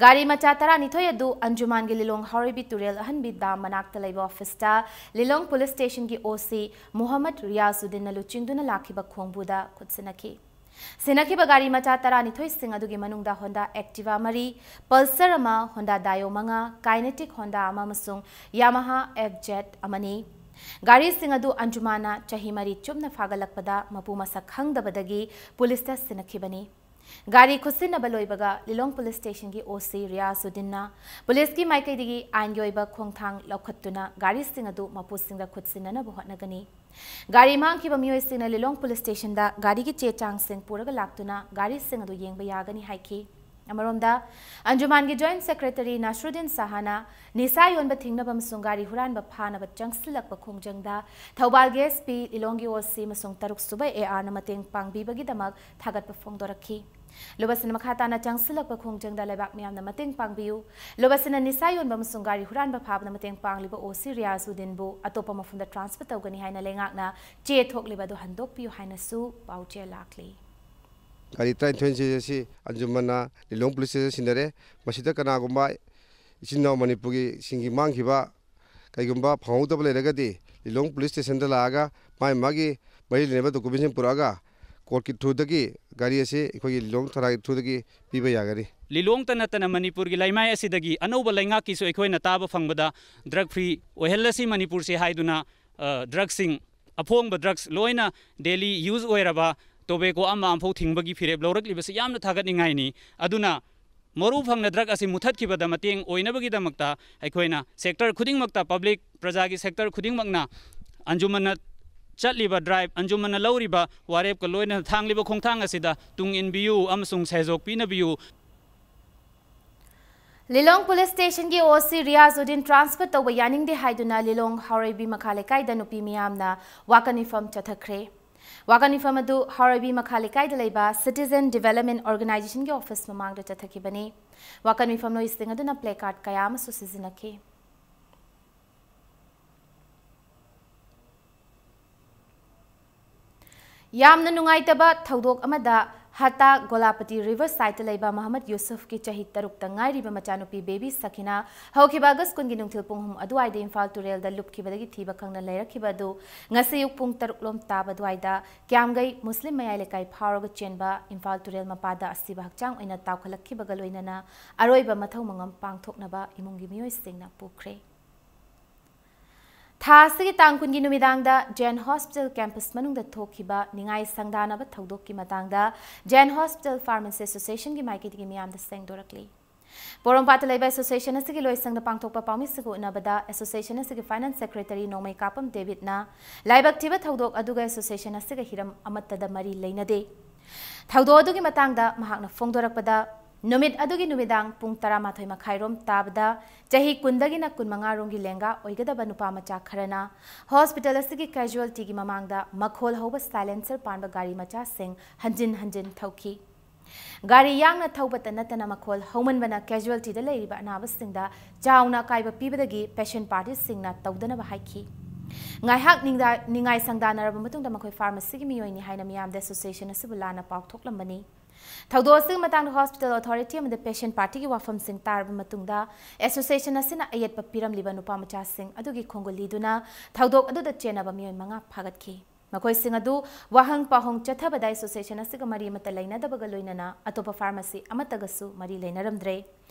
ꯒꯥꯔꯤ ꯃꯆꯥ ꯇꯔꯥꯅꯤꯊꯣꯏ ꯑꯗꯨ ꯑꯟꯖꯨꯃꯥꯟꯒꯤ ꯂꯤꯂꯣꯡ ꯍꯥꯎꯔꯩꯕꯤ ꯇꯨꯔꯦꯜ ꯑꯍꯟꯕꯤ ꯗꯥꯝ ꯃꯅꯥꯛꯇ ꯂꯩꯕ ꯑꯣꯐꯤꯁꯇ ꯂꯤꯂꯣꯡ ꯄꯨꯂꯤꯁ ꯁ꯭ꯇꯦꯁꯟꯒꯤ ꯑꯣ ꯁꯤ ꯃꯨꯍꯝꯃꯗ ꯔꯤꯌꯥꯖꯨꯗꯤꯟꯅ ꯂꯨꯆꯤꯡꯗꯨꯅ ꯂꯥꯛꯈꯤꯕ ꯈꯣꯡꯕꯨꯗ ꯈꯨꯠꯁꯤꯟꯅꯈꯤ꯫ ꯁꯤꯟꯅꯈꯤꯕ ꯒꯥꯔꯤ ꯃꯆꯥ ꯇꯔꯥꯅꯤꯊꯣꯏꯁꯤꯡ ꯑꯗꯨꯒꯤ ꯃꯅꯨꯡꯗ ꯍꯣꯟꯗꯥ ꯑꯦꯛꯇꯤꯚꯥ ꯃꯔꯤ, ꯄꯜꯁꯔ ꯑꯃ, ꯍꯣꯟꯗꯥ ꯗꯥꯏꯑꯣ ꯃꯉꯥ, ꯀꯥꯏꯅꯦꯇꯤꯛ ꯍꯣꯟꯗꯥ ꯑꯃ ꯑꯃꯁꯨꯡ ꯌꯥꯃꯥꯍꯥ ꯑꯦꯐ ꯖꯦꯠ ꯑꯃꯅꯤ꯫ ꯒꯥꯔꯤꯁꯤꯡ ꯑꯗꯨ ꯑꯟꯖꯨꯃꯥꯟꯅ ꯆꯍꯤ ꯃꯔꯤ ꯆꯨꯞꯅ ꯐꯥꯒꯠꯂꯛꯄꯗ ꯃꯄꯨ ꯃꯁꯛ ꯈꯪꯗꯕꯗꯒꯤ ꯄꯨꯂꯤꯁꯇ ꯁꯤꯟꯅꯈꯤꯕꯅꯤ꯫ ꯒꯥꯔꯤ ꯈꯨꯠꯁꯤꯟꯅꯕ ꯂꯣꯏꯕꯒ ꯂꯤꯂꯣꯡ ꯄꯨꯂꯤꯁ ꯁ꯭ꯇꯦꯁꯟꯒꯤ ꯑꯣ ꯁꯤ ꯔꯤꯌꯥꯖꯨꯗꯤꯟꯅ ꯄꯨꯂꯤꯁꯀꯤ ꯃꯥꯏꯀꯩꯗꯒꯤ ꯑꯥꯏꯟꯒꯤ ꯑꯣꯏꯕ ꯈꯣꯡꯊꯥꯡ ꯂꯧꯈꯠꯇꯨꯅ ꯒꯥꯔꯤꯁꯤꯡ ꯑꯗꯨ ꯃꯄꯨꯁꯤꯡꯗ ꯈꯨꯠꯁꯤꯟꯅꯅꯕ ꯍꯣꯠꯅꯒꯅꯤ꯫ ꯒꯥꯔꯤ ꯃꯥꯡꯈꯤꯕ ꯃꯤꯑꯣꯏꯁꯤꯡꯅ ꯂꯤꯂꯣꯡ ꯄꯨꯂꯤꯁ ꯁ꯭ꯇꯦꯁꯟꯗ ꯒꯥꯔꯤꯒꯤ ꯆꯦ ꯆꯥꯡꯁꯤꯡ ꯄꯨꯔꯒ ꯂꯥꯛꯇꯨꯅ ꯒꯥꯔꯤꯁꯤꯡ ꯑꯗꯨ ꯌꯦꯡꯕ ꯌꯥꯒꯅꯤ ꯍꯥꯏꯈꯤ꯫ ꯑꯃꯔꯣꯝꯗ, ꯑꯟꯖꯨꯃꯥꯟꯒꯤ ꯖꯣꯏꯟꯠ ꯁꯦꯀ꯭ꯔꯦꯇꯔꯤ ꯅꯥꯁꯔꯨꯗꯤꯟ ꯁꯍꯥꯅ ꯅꯤꯁꯥ ꯌꯣꯟꯕ ꯊꯤꯡꯅꯕ ꯑꯃꯁꯨꯡ ꯒꯥꯔꯤ ꯍꯨꯔꯥꯟꯕ ꯐꯥꯅꯕ ꯆꯪꯁꯤꯜꯂꯛꯄ ꯈꯣꯡꯖꯪꯗ ꯊꯧꯕꯥꯜꯒꯤ ꯑꯦꯁ ꯄꯤ, ꯂꯤꯂꯣꯡꯒꯤ ꯑꯣ ꯁꯤ ꯑꯃꯁꯨꯡ ꯇꯔꯨꯛ ꯁꯨꯕ ꯑꯦ ꯑꯥꯔꯅ ꯃꯇꯦꯡ ꯄꯥꯡꯕꯤꯕꯒꯤꯗꯃꯛ ꯊꯥꯒꯠꯄ ꯐꯣꯡꯗꯣꯔꯛꯈꯤ꯫ ꯂꯨꯕꯁꯤꯅ ꯃꯈꯥ ꯇꯥꯅ ꯆꯪꯁꯤꯜꯂꯛꯄ ꯈꯣꯡꯖꯪꯗ ꯂꯩꯕꯥꯛ ꯃꯤꯌꯥꯝꯅ ꯃꯇꯦꯡ ꯄꯥꯡꯕꯤꯌꯨ꯫ ꯂꯨꯕꯁꯤꯅ ꯅꯤꯁꯥ ꯌꯣꯟꯕ ꯑꯃꯁꯨꯡ ꯒꯥꯔꯤ ꯍꯨꯔꯥꯟꯕ ꯐꯥꯕꯗ ꯃꯇꯦꯡ ꯄꯥꯡꯂꯤꯕ ꯑꯣ ꯁꯤ ꯔꯤꯌꯥꯖꯨꯗꯤꯟꯕꯨ ꯑꯇꯣꯞꯄ ꯃꯐꯝꯗ ꯇ꯭ꯔꯥꯟꯁꯐꯔ ꯇꯧꯒꯅꯤ ꯍꯥꯏꯅ ꯂꯩꯉꯥꯛꯅ ꯆꯦ ꯊꯣꯛꯂꯤꯕ ꯑꯗꯨ ꯍꯟꯗꯣꯛꯄꯤꯌꯨ ꯍꯥꯏꯅꯁꯨ ꯄꯥꯎꯆꯦ ꯂꯥꯛꯂꯤ꯫ ꯒꯥꯔꯤ ꯇꯔꯥꯅꯤꯊꯣꯏ ꯑꯁꯤ ꯑꯟꯖꯨꯃꯟꯅ ꯂꯤꯂꯣꯡ ꯄꯨꯂꯤꯁ ꯁ꯭ꯇꯦꯁꯟꯗ ꯁꯤꯟꯅꯔꯦ꯫ ꯃꯁꯤꯗ ꯀꯅꯥꯒꯨꯝꯕ ꯏꯆꯤꯟ ꯏꯅꯥꯎ ꯃꯅꯤꯄꯨꯔꯒꯤ ꯁꯤꯡꯒꯤ ꯃꯥꯡꯈꯤꯕ ꯀꯩꯒꯨꯝꯕ ꯐꯪꯍꯧꯗꯕ ꯂꯩꯔꯒꯗꯤ ꯂꯤꯂꯣꯡ ꯄꯨꯂꯤꯁ ꯁ꯭ꯇꯦꯁꯟꯗ ꯂꯥꯛꯑꯒ ꯃꯥꯒꯤ ꯃꯥꯒꯤ ꯃꯔꯤ ꯂꯩꯅꯕ ꯗꯣꯀꯨꯃꯦꯟꯁꯤꯡ ꯄꯨꯔꯛꯑꯒ ꯀꯣꯔꯠꯀꯤ ꯊ꯭ꯔꯨꯗꯒꯤ ꯒꯥꯔꯤ ꯑꯁꯤ ꯑꯩꯈꯣꯏꯒꯤ ꯂꯤꯂꯣꯡ ꯊꯥꯅꯥꯒꯤ ꯊ꯭ꯔꯨꯗꯒꯤ ꯄꯤꯕ ꯌꯥꯒꯅꯤ꯫ ꯂꯤꯂꯣꯡꯇ ꯅꯠꯇꯅ ꯃꯅꯤꯄꯨꯔꯒꯤ ꯂꯩꯃꯥꯏ ꯑꯁꯤꯗꯒꯤ ꯑꯅꯧꯕ ꯂꯩꯉꯥꯛꯀꯤꯁꯨ ꯑꯩꯈꯣꯏꯅ ꯇꯥꯕ ꯐꯪꯕꯗ ꯗ꯭ꯔꯒ ꯐ꯭ꯔꯤ ꯑꯣꯏꯍꯜꯂꯁꯤ ꯃꯅꯤꯄꯨꯔꯁꯦ ꯍꯥꯏꯗꯨꯅ, ꯑ, ꯗ꯭ꯔꯒꯁꯤꯡ, ꯑꯐꯣꯡꯕ ꯗ꯭ꯔꯒꯁ ꯂꯣꯏꯅ ꯗꯦꯂꯤ ꯌꯨꯖ ꯑꯣꯏꯔꯕ ꯇꯣꯕꯦꯀꯣ ꯑꯃ ꯑꯃꯐꯥꯎ ꯊꯤꯡꯕꯒꯤ ꯐꯤꯔꯦꯞ ꯂꯧꯔꯛꯂꯤꯕꯁꯤ ꯌꯥꯝꯅ ꯊꯥꯒꯠꯅꯤꯡꯉꯥꯏꯅꯤ꯫ ꯑꯗꯨꯅ ꯃꯔꯨ ꯐꯪꯅ ꯗ꯭ꯔꯒ ꯑꯁꯤ ꯃꯨꯊꯠꯈꯤꯕꯗ ꯃꯇꯦꯡ ꯑꯣꯏꯅꯕꯒꯤꯗꯃꯛꯇ ꯑꯩꯈꯣꯏꯅ ꯁꯦꯛꯇꯔ ꯈꯨꯗꯤꯡꯃꯛꯇ, ꯄꯕ꯭ꯂꯤꯛ ꯄ꯭ꯔꯖꯥꯒꯤ ꯁꯦꯛꯇꯔ ꯈꯨꯗꯤꯡꯃꯛꯅ ꯑꯟꯖꯨꯃꯟꯅ ꯆꯠꯂꯤꯕ ꯗ꯭ꯔꯥꯏꯚ, ꯑꯟꯖꯨꯃꯟꯅ ꯂꯧꯔꯤꯕ ꯋꯥꯔꯦꯞꯀ ꯂꯣꯏꯅꯅ ꯊꯥꯡꯂꯤꯕ ꯈꯣꯡꯊꯥꯡ ꯑꯁꯤꯗ ꯇꯨꯡ ꯏꯟꯕꯤꯌꯨ ꯑꯃꯁꯨꯡ ꯁꯍꯌꯣꯒ ꯄꯤꯅꯕꯤꯌꯨ꯫ ꯂꯤꯂꯣꯡ ꯄꯨꯂꯤꯁ ꯁ꯭ꯇꯦꯁꯟꯒꯤ ꯑꯣ ꯁꯤ ꯔꯤꯌꯥꯖ ꯎꯗꯤꯟ ꯇ꯭ꯔꯥꯟꯁꯐꯔ ꯇꯧꯕ ꯌꯥꯅꯤꯡꯗꯦ ꯍꯥꯏꯗꯨꯅ ꯂꯤꯂꯣꯡ ꯍꯥꯎꯔꯩꯕꯤ ꯃꯈꯥ ꯂꯩꯀꯥꯏꯗ ꯅꯨꯄꯤ ꯃꯤꯌꯥꯝꯅ ꯋꯥꯀꯠ ꯃꯤꯐꯝ ꯆꯠꯊꯈ꯭ꯔꯦ꯫ ꯋꯥꯀꯠ ꯃꯤꯐꯝ ꯑꯗꯨ ꯍꯥꯎꯔꯩꯕꯤ ꯃꯈꯥ ꯂꯩꯀꯥꯏꯗ ꯂꯩꯕ ꯁꯤꯇꯤꯖꯦꯟ ꯗꯤꯚꯦꯂꯞꯃꯦꯟ ꯑꯣꯔꯒꯅꯥꯏꯖꯦꯁꯟꯒꯤ ꯑꯣꯐꯤꯁ ꯃꯃꯥꯡꯗ ꯆꯠꯊꯈꯤꯕꯅꯤ꯫ ꯋꯥꯀꯠ ꯃꯤꯐꯝ ꯂꯣꯏꯁꯤꯡ ꯑꯗꯨꯅ ꯄ꯭ꯂꯦ ꯀꯥꯔꯗ ꯀꯌꯥ ꯑꯃꯁꯨ ꯁꯤꯖꯤꯟꯅꯈꯤ꯫ ꯌꯥꯝꯅ ꯅꯨꯡꯉꯥꯏꯇꯕ ꯊꯧꯗꯣꯛ ꯑꯃꯗ ꯍꯇꯥ ꯒꯣꯂꯥꯄꯇꯤ ꯔꯤꯚꯔ ꯁꯥꯏꯗꯇ ꯂꯩꯕ ꯃꯍꯃꯗ ꯌꯨꯁꯨꯐꯀꯤ ꯆꯍꯤ ꯇꯔꯨꯛꯇ ꯉꯥꯏꯔꯤꯕ ꯃꯆꯥꯅꯨꯄꯤ ꯕꯦꯕꯤ ꯁꯈꯤꯅꯥ ꯍꯧꯈꯤꯕ ꯑꯥꯒꯁ ꯀꯨꯟꯒꯤ ꯅꯨꯡꯊꯤꯜ ꯄꯨꯡ ꯑꯍꯨꯝ ꯑꯗꯨꯋꯥꯏꯗ ꯏꯝꯐꯥꯜ ꯇꯨꯔꯦꯜꯗ ꯂꯨꯞꯈꯤꯕꯗꯒꯤ ꯊꯤꯕ ꯈꯪꯅ ꯂꯩꯔꯛꯈꯤꯕ ꯑꯗꯨ ꯉꯁꯤ ꯑꯌꯨꯛ ꯄꯨꯡ ꯇꯔꯨꯛ ꯂꯣꯝ ꯇꯥꯕ ꯑꯗꯨꯋꯥꯏꯗ ꯀ꯭ꯌꯥꯝꯒꯩ ꯃꯨꯁꯂꯤꯝ ꯃꯌꯥꯏ ꯂꯩꯀꯥꯏ ꯐꯥꯎꯔꯒ ꯆꯦꯟꯕ ꯏꯝꯐꯥꯜ ꯇꯨꯔꯦꯜ ꯃꯄꯥꯗ ꯑꯁꯤꯕ ꯍꯛꯆꯥꯡ ꯑꯣꯏꯅ ꯇꯥꯎꯈꯠꯂꯛꯈꯤꯕꯒ ꯂꯣꯏꯅꯅ ꯑꯔꯣꯏꯕ ꯃꯊꯧ ꯃꯉꯝ ꯄꯥꯡꯊꯣꯛꯅꯕ ꯏꯃꯨꯡꯒꯤ ꯃꯤꯑꯣꯏꯁꯤꯡꯅ ꯄꯨꯈ꯭ꯔꯦ꯫ ꯊꯥ ꯑꯁꯤꯒꯤ ꯇꯥꯡ ꯀꯨꯟꯒꯤ ꯅꯨꯃꯤꯗꯥꯡꯗ ꯖꯦꯟ ꯍꯣꯁꯄꯤꯇꯥꯜ ꯀꯦꯝꯄꯁ ꯃꯅꯨꯡꯗ ꯊꯣꯛꯈꯤꯕ ꯅꯤꯡꯉꯥꯏ ꯁꯪꯗꯥꯅꯕ ꯊꯧꯗꯣꯛꯀꯤ ꯃꯇꯥꯡꯗ ꯖꯦꯟ ꯍꯣꯁꯄꯤꯇꯥꯜ ꯐꯥꯔꯃꯥꯁꯤ ꯑꯦꯁꯣꯁꯤꯌꯦꯁꯟꯒꯤ ꯃꯥꯏꯀꯩꯗꯒꯤ ꯃꯤꯌꯥꯝꯗ ꯁꯦꯡꯗꯣꯔꯛꯂꯤ꯫ ꯄꯣꯔꯣꯝꯄꯥꯠꯇ ꯂꯩꯕ ꯑꯦꯁꯣꯁꯤꯌꯦꯁꯟ ꯑꯁꯤꯒꯤ ꯂꯣꯏꯁꯪꯗ ꯄꯥꯡꯊꯣꯛꯄ ꯄꯥꯎꯃꯤꯁꯤꯡꯒ ꯎꯅꯕꯗ ꯑꯦꯁꯣꯁꯤꯌꯦꯁꯟ ꯑꯁꯤꯒꯤ ꯐꯥꯏꯅꯥꯟꯁ ꯁꯦꯀ꯭ꯔꯦꯇꯔꯤ ꯅꯣꯡꯃꯩ ꯀꯥꯄꯝ ꯗꯦꯕꯤꯗꯅ ꯂꯥꯏꯕꯛ ꯊꯤꯕ ꯊꯧꯗꯣꯛ ꯑꯗꯨꯒ ꯑꯦꯁꯣꯁꯤꯌꯦꯁꯟ ꯑꯁꯤꯒ ꯍꯤꯔꯝ ꯑꯃꯠꯇꯗ ꯃꯔꯤ ꯂꯩꯅꯗꯦ꯫ ꯊꯧꯗꯣꯛ ꯑꯗꯨꯒꯤ ꯃꯇꯥꯡꯗ ꯃꯍꯥꯛꯅ ꯐꯣꯡꯗꯣꯔꯛꯄꯗ, ꯅꯨꯃꯤꯠ ꯑꯗꯨꯒꯤ ꯅꯨꯃꯤꯗꯥꯡ ꯄꯨꯡ ꯇꯔꯥꯃꯥꯊꯣꯏ ꯃꯈꯥꯏꯔꯣꯝ ꯇꯥꯕꯗ ꯆꯍꯤ ꯀꯨꯟꯗꯒꯤꯅ ꯀꯨꯟꯃꯉꯥ ꯔꯣꯝꯒꯤ ꯂꯦꯡꯒꯥ ꯑꯣꯏꯒꯗꯕ ꯅꯨꯄꯥ ꯃꯆꯥ ꯈꯔꯅ ꯍꯣꯁꯄꯤꯇꯥꯜ ꯑꯁꯤꯒꯤ ꯀꯦꯖꯨꯋꯦꯜꯇꯤꯒꯤ ꯃꯃꯥꯡꯗ ꯃꯈꯣꯜ ꯍꯧꯕ ꯁꯥꯏꯂꯦꯟꯁꯔ ꯄꯥꯟꯕ ꯒꯥꯔꯤ ꯃꯆꯥꯁꯤꯡ ꯍꯟꯖꯤꯟ ꯍꯟꯖꯤꯟ ꯊꯧꯈꯤ꯫ ꯒꯥꯔꯤ ꯌꯥꯡꯅ ꯊꯧꯕꯇ ꯅꯠꯇꯅ ꯃꯈꯣꯜ ꯍꯧꯃꯟꯕꯅ ꯀꯦꯖꯨꯋꯦꯜꯇꯤꯗ ꯂꯩꯔꯤꯕ ꯑꯅꯥꯕꯁꯤꯡꯗ ꯆꯥꯎꯅ ꯑꯀꯥꯏꯕ ꯄꯤꯕꯗꯒꯤ ꯄꯦꯁꯦꯟ ꯄꯥꯔꯇꯤꯁꯤꯡꯅ ꯇꯧꯗꯅꯕ ꯍꯥꯏꯈꯤ꯫ ꯉꯥꯏꯍꯥꯛ ꯅꯤꯡꯗꯥ-, ꯅꯤꯡꯉꯥꯏ ꯁꯪꯗꯥꯅꯔꯕ ꯃꯇꯨꯡꯗ ꯃꯈꯣꯏ ꯐꯥꯔꯃꯥꯁꯤꯒꯤ ꯃꯤꯑꯣꯏꯅꯤ ꯍꯥꯏꯅ ꯃꯤꯌꯥꯝꯗ ꯑꯦꯁꯣꯁꯤꯌꯦꯁꯟ ꯑꯁꯤꯕꯨ ꯂꯥꯟꯅ ꯄꯥꯎꯊꯣꯛꯂꯝꯕꯅꯤ꯫ ꯊꯧꯗꯣꯛ ꯑꯁꯤꯒꯤ ꯃꯇꯥꯡꯗ ꯍꯣꯁꯄꯤꯇꯥꯜ ꯑꯣꯊꯣꯔꯤꯇꯤ ꯑꯃꯗꯤ ꯄꯦꯁꯦꯟ ꯄꯥꯔꯇꯤꯒꯤ ꯋꯥꯐꯝꯁꯤꯡ ꯇꯥꯔꯕ ꯃꯇꯨꯡꯗ, ꯑꯦꯁꯣꯁꯤꯌꯦꯁꯟ ꯑꯁꯤꯅ ꯑꯌꯦꯠꯄ ꯄꯤꯔꯝꯂꯤꯕ ꯅꯨꯄꯥ ꯃꯆꯥꯁꯤꯡ ꯑꯗꯨꯒꯤ ꯈꯣꯡꯒꯨꯜ ꯂꯤꯗꯨꯅ ꯊꯧꯗꯣꯛ ꯑꯗꯨꯗ ꯆꯦꯟꯅꯕ ꯃꯤꯑꯣꯏ ꯃꯉꯥ ꯐꯥꯒꯠꯈꯤ꯫ ꯃꯈꯣꯏꯁꯤꯡ ꯑꯗꯨ ꯋꯥꯍꯪ ꯄꯥꯎꯍꯪ ꯆꯠꯊꯕꯗ ꯑꯦꯁꯣꯁꯤꯌꯦꯁꯟ ꯑꯁꯤꯒ ꯃꯔꯤ ꯑꯃꯠꯇ ꯂꯩꯅꯗꯕꯒ ꯂꯣꯏꯅꯅ ꯑꯇꯣꯞꯄ ꯐꯥꯔꯃꯥꯁꯤ ꯑꯃꯠꯇꯒꯁꯨ ꯃꯔꯤ ꯂꯩꯅꯔꯝꯗ꯭ꯔꯦ꯫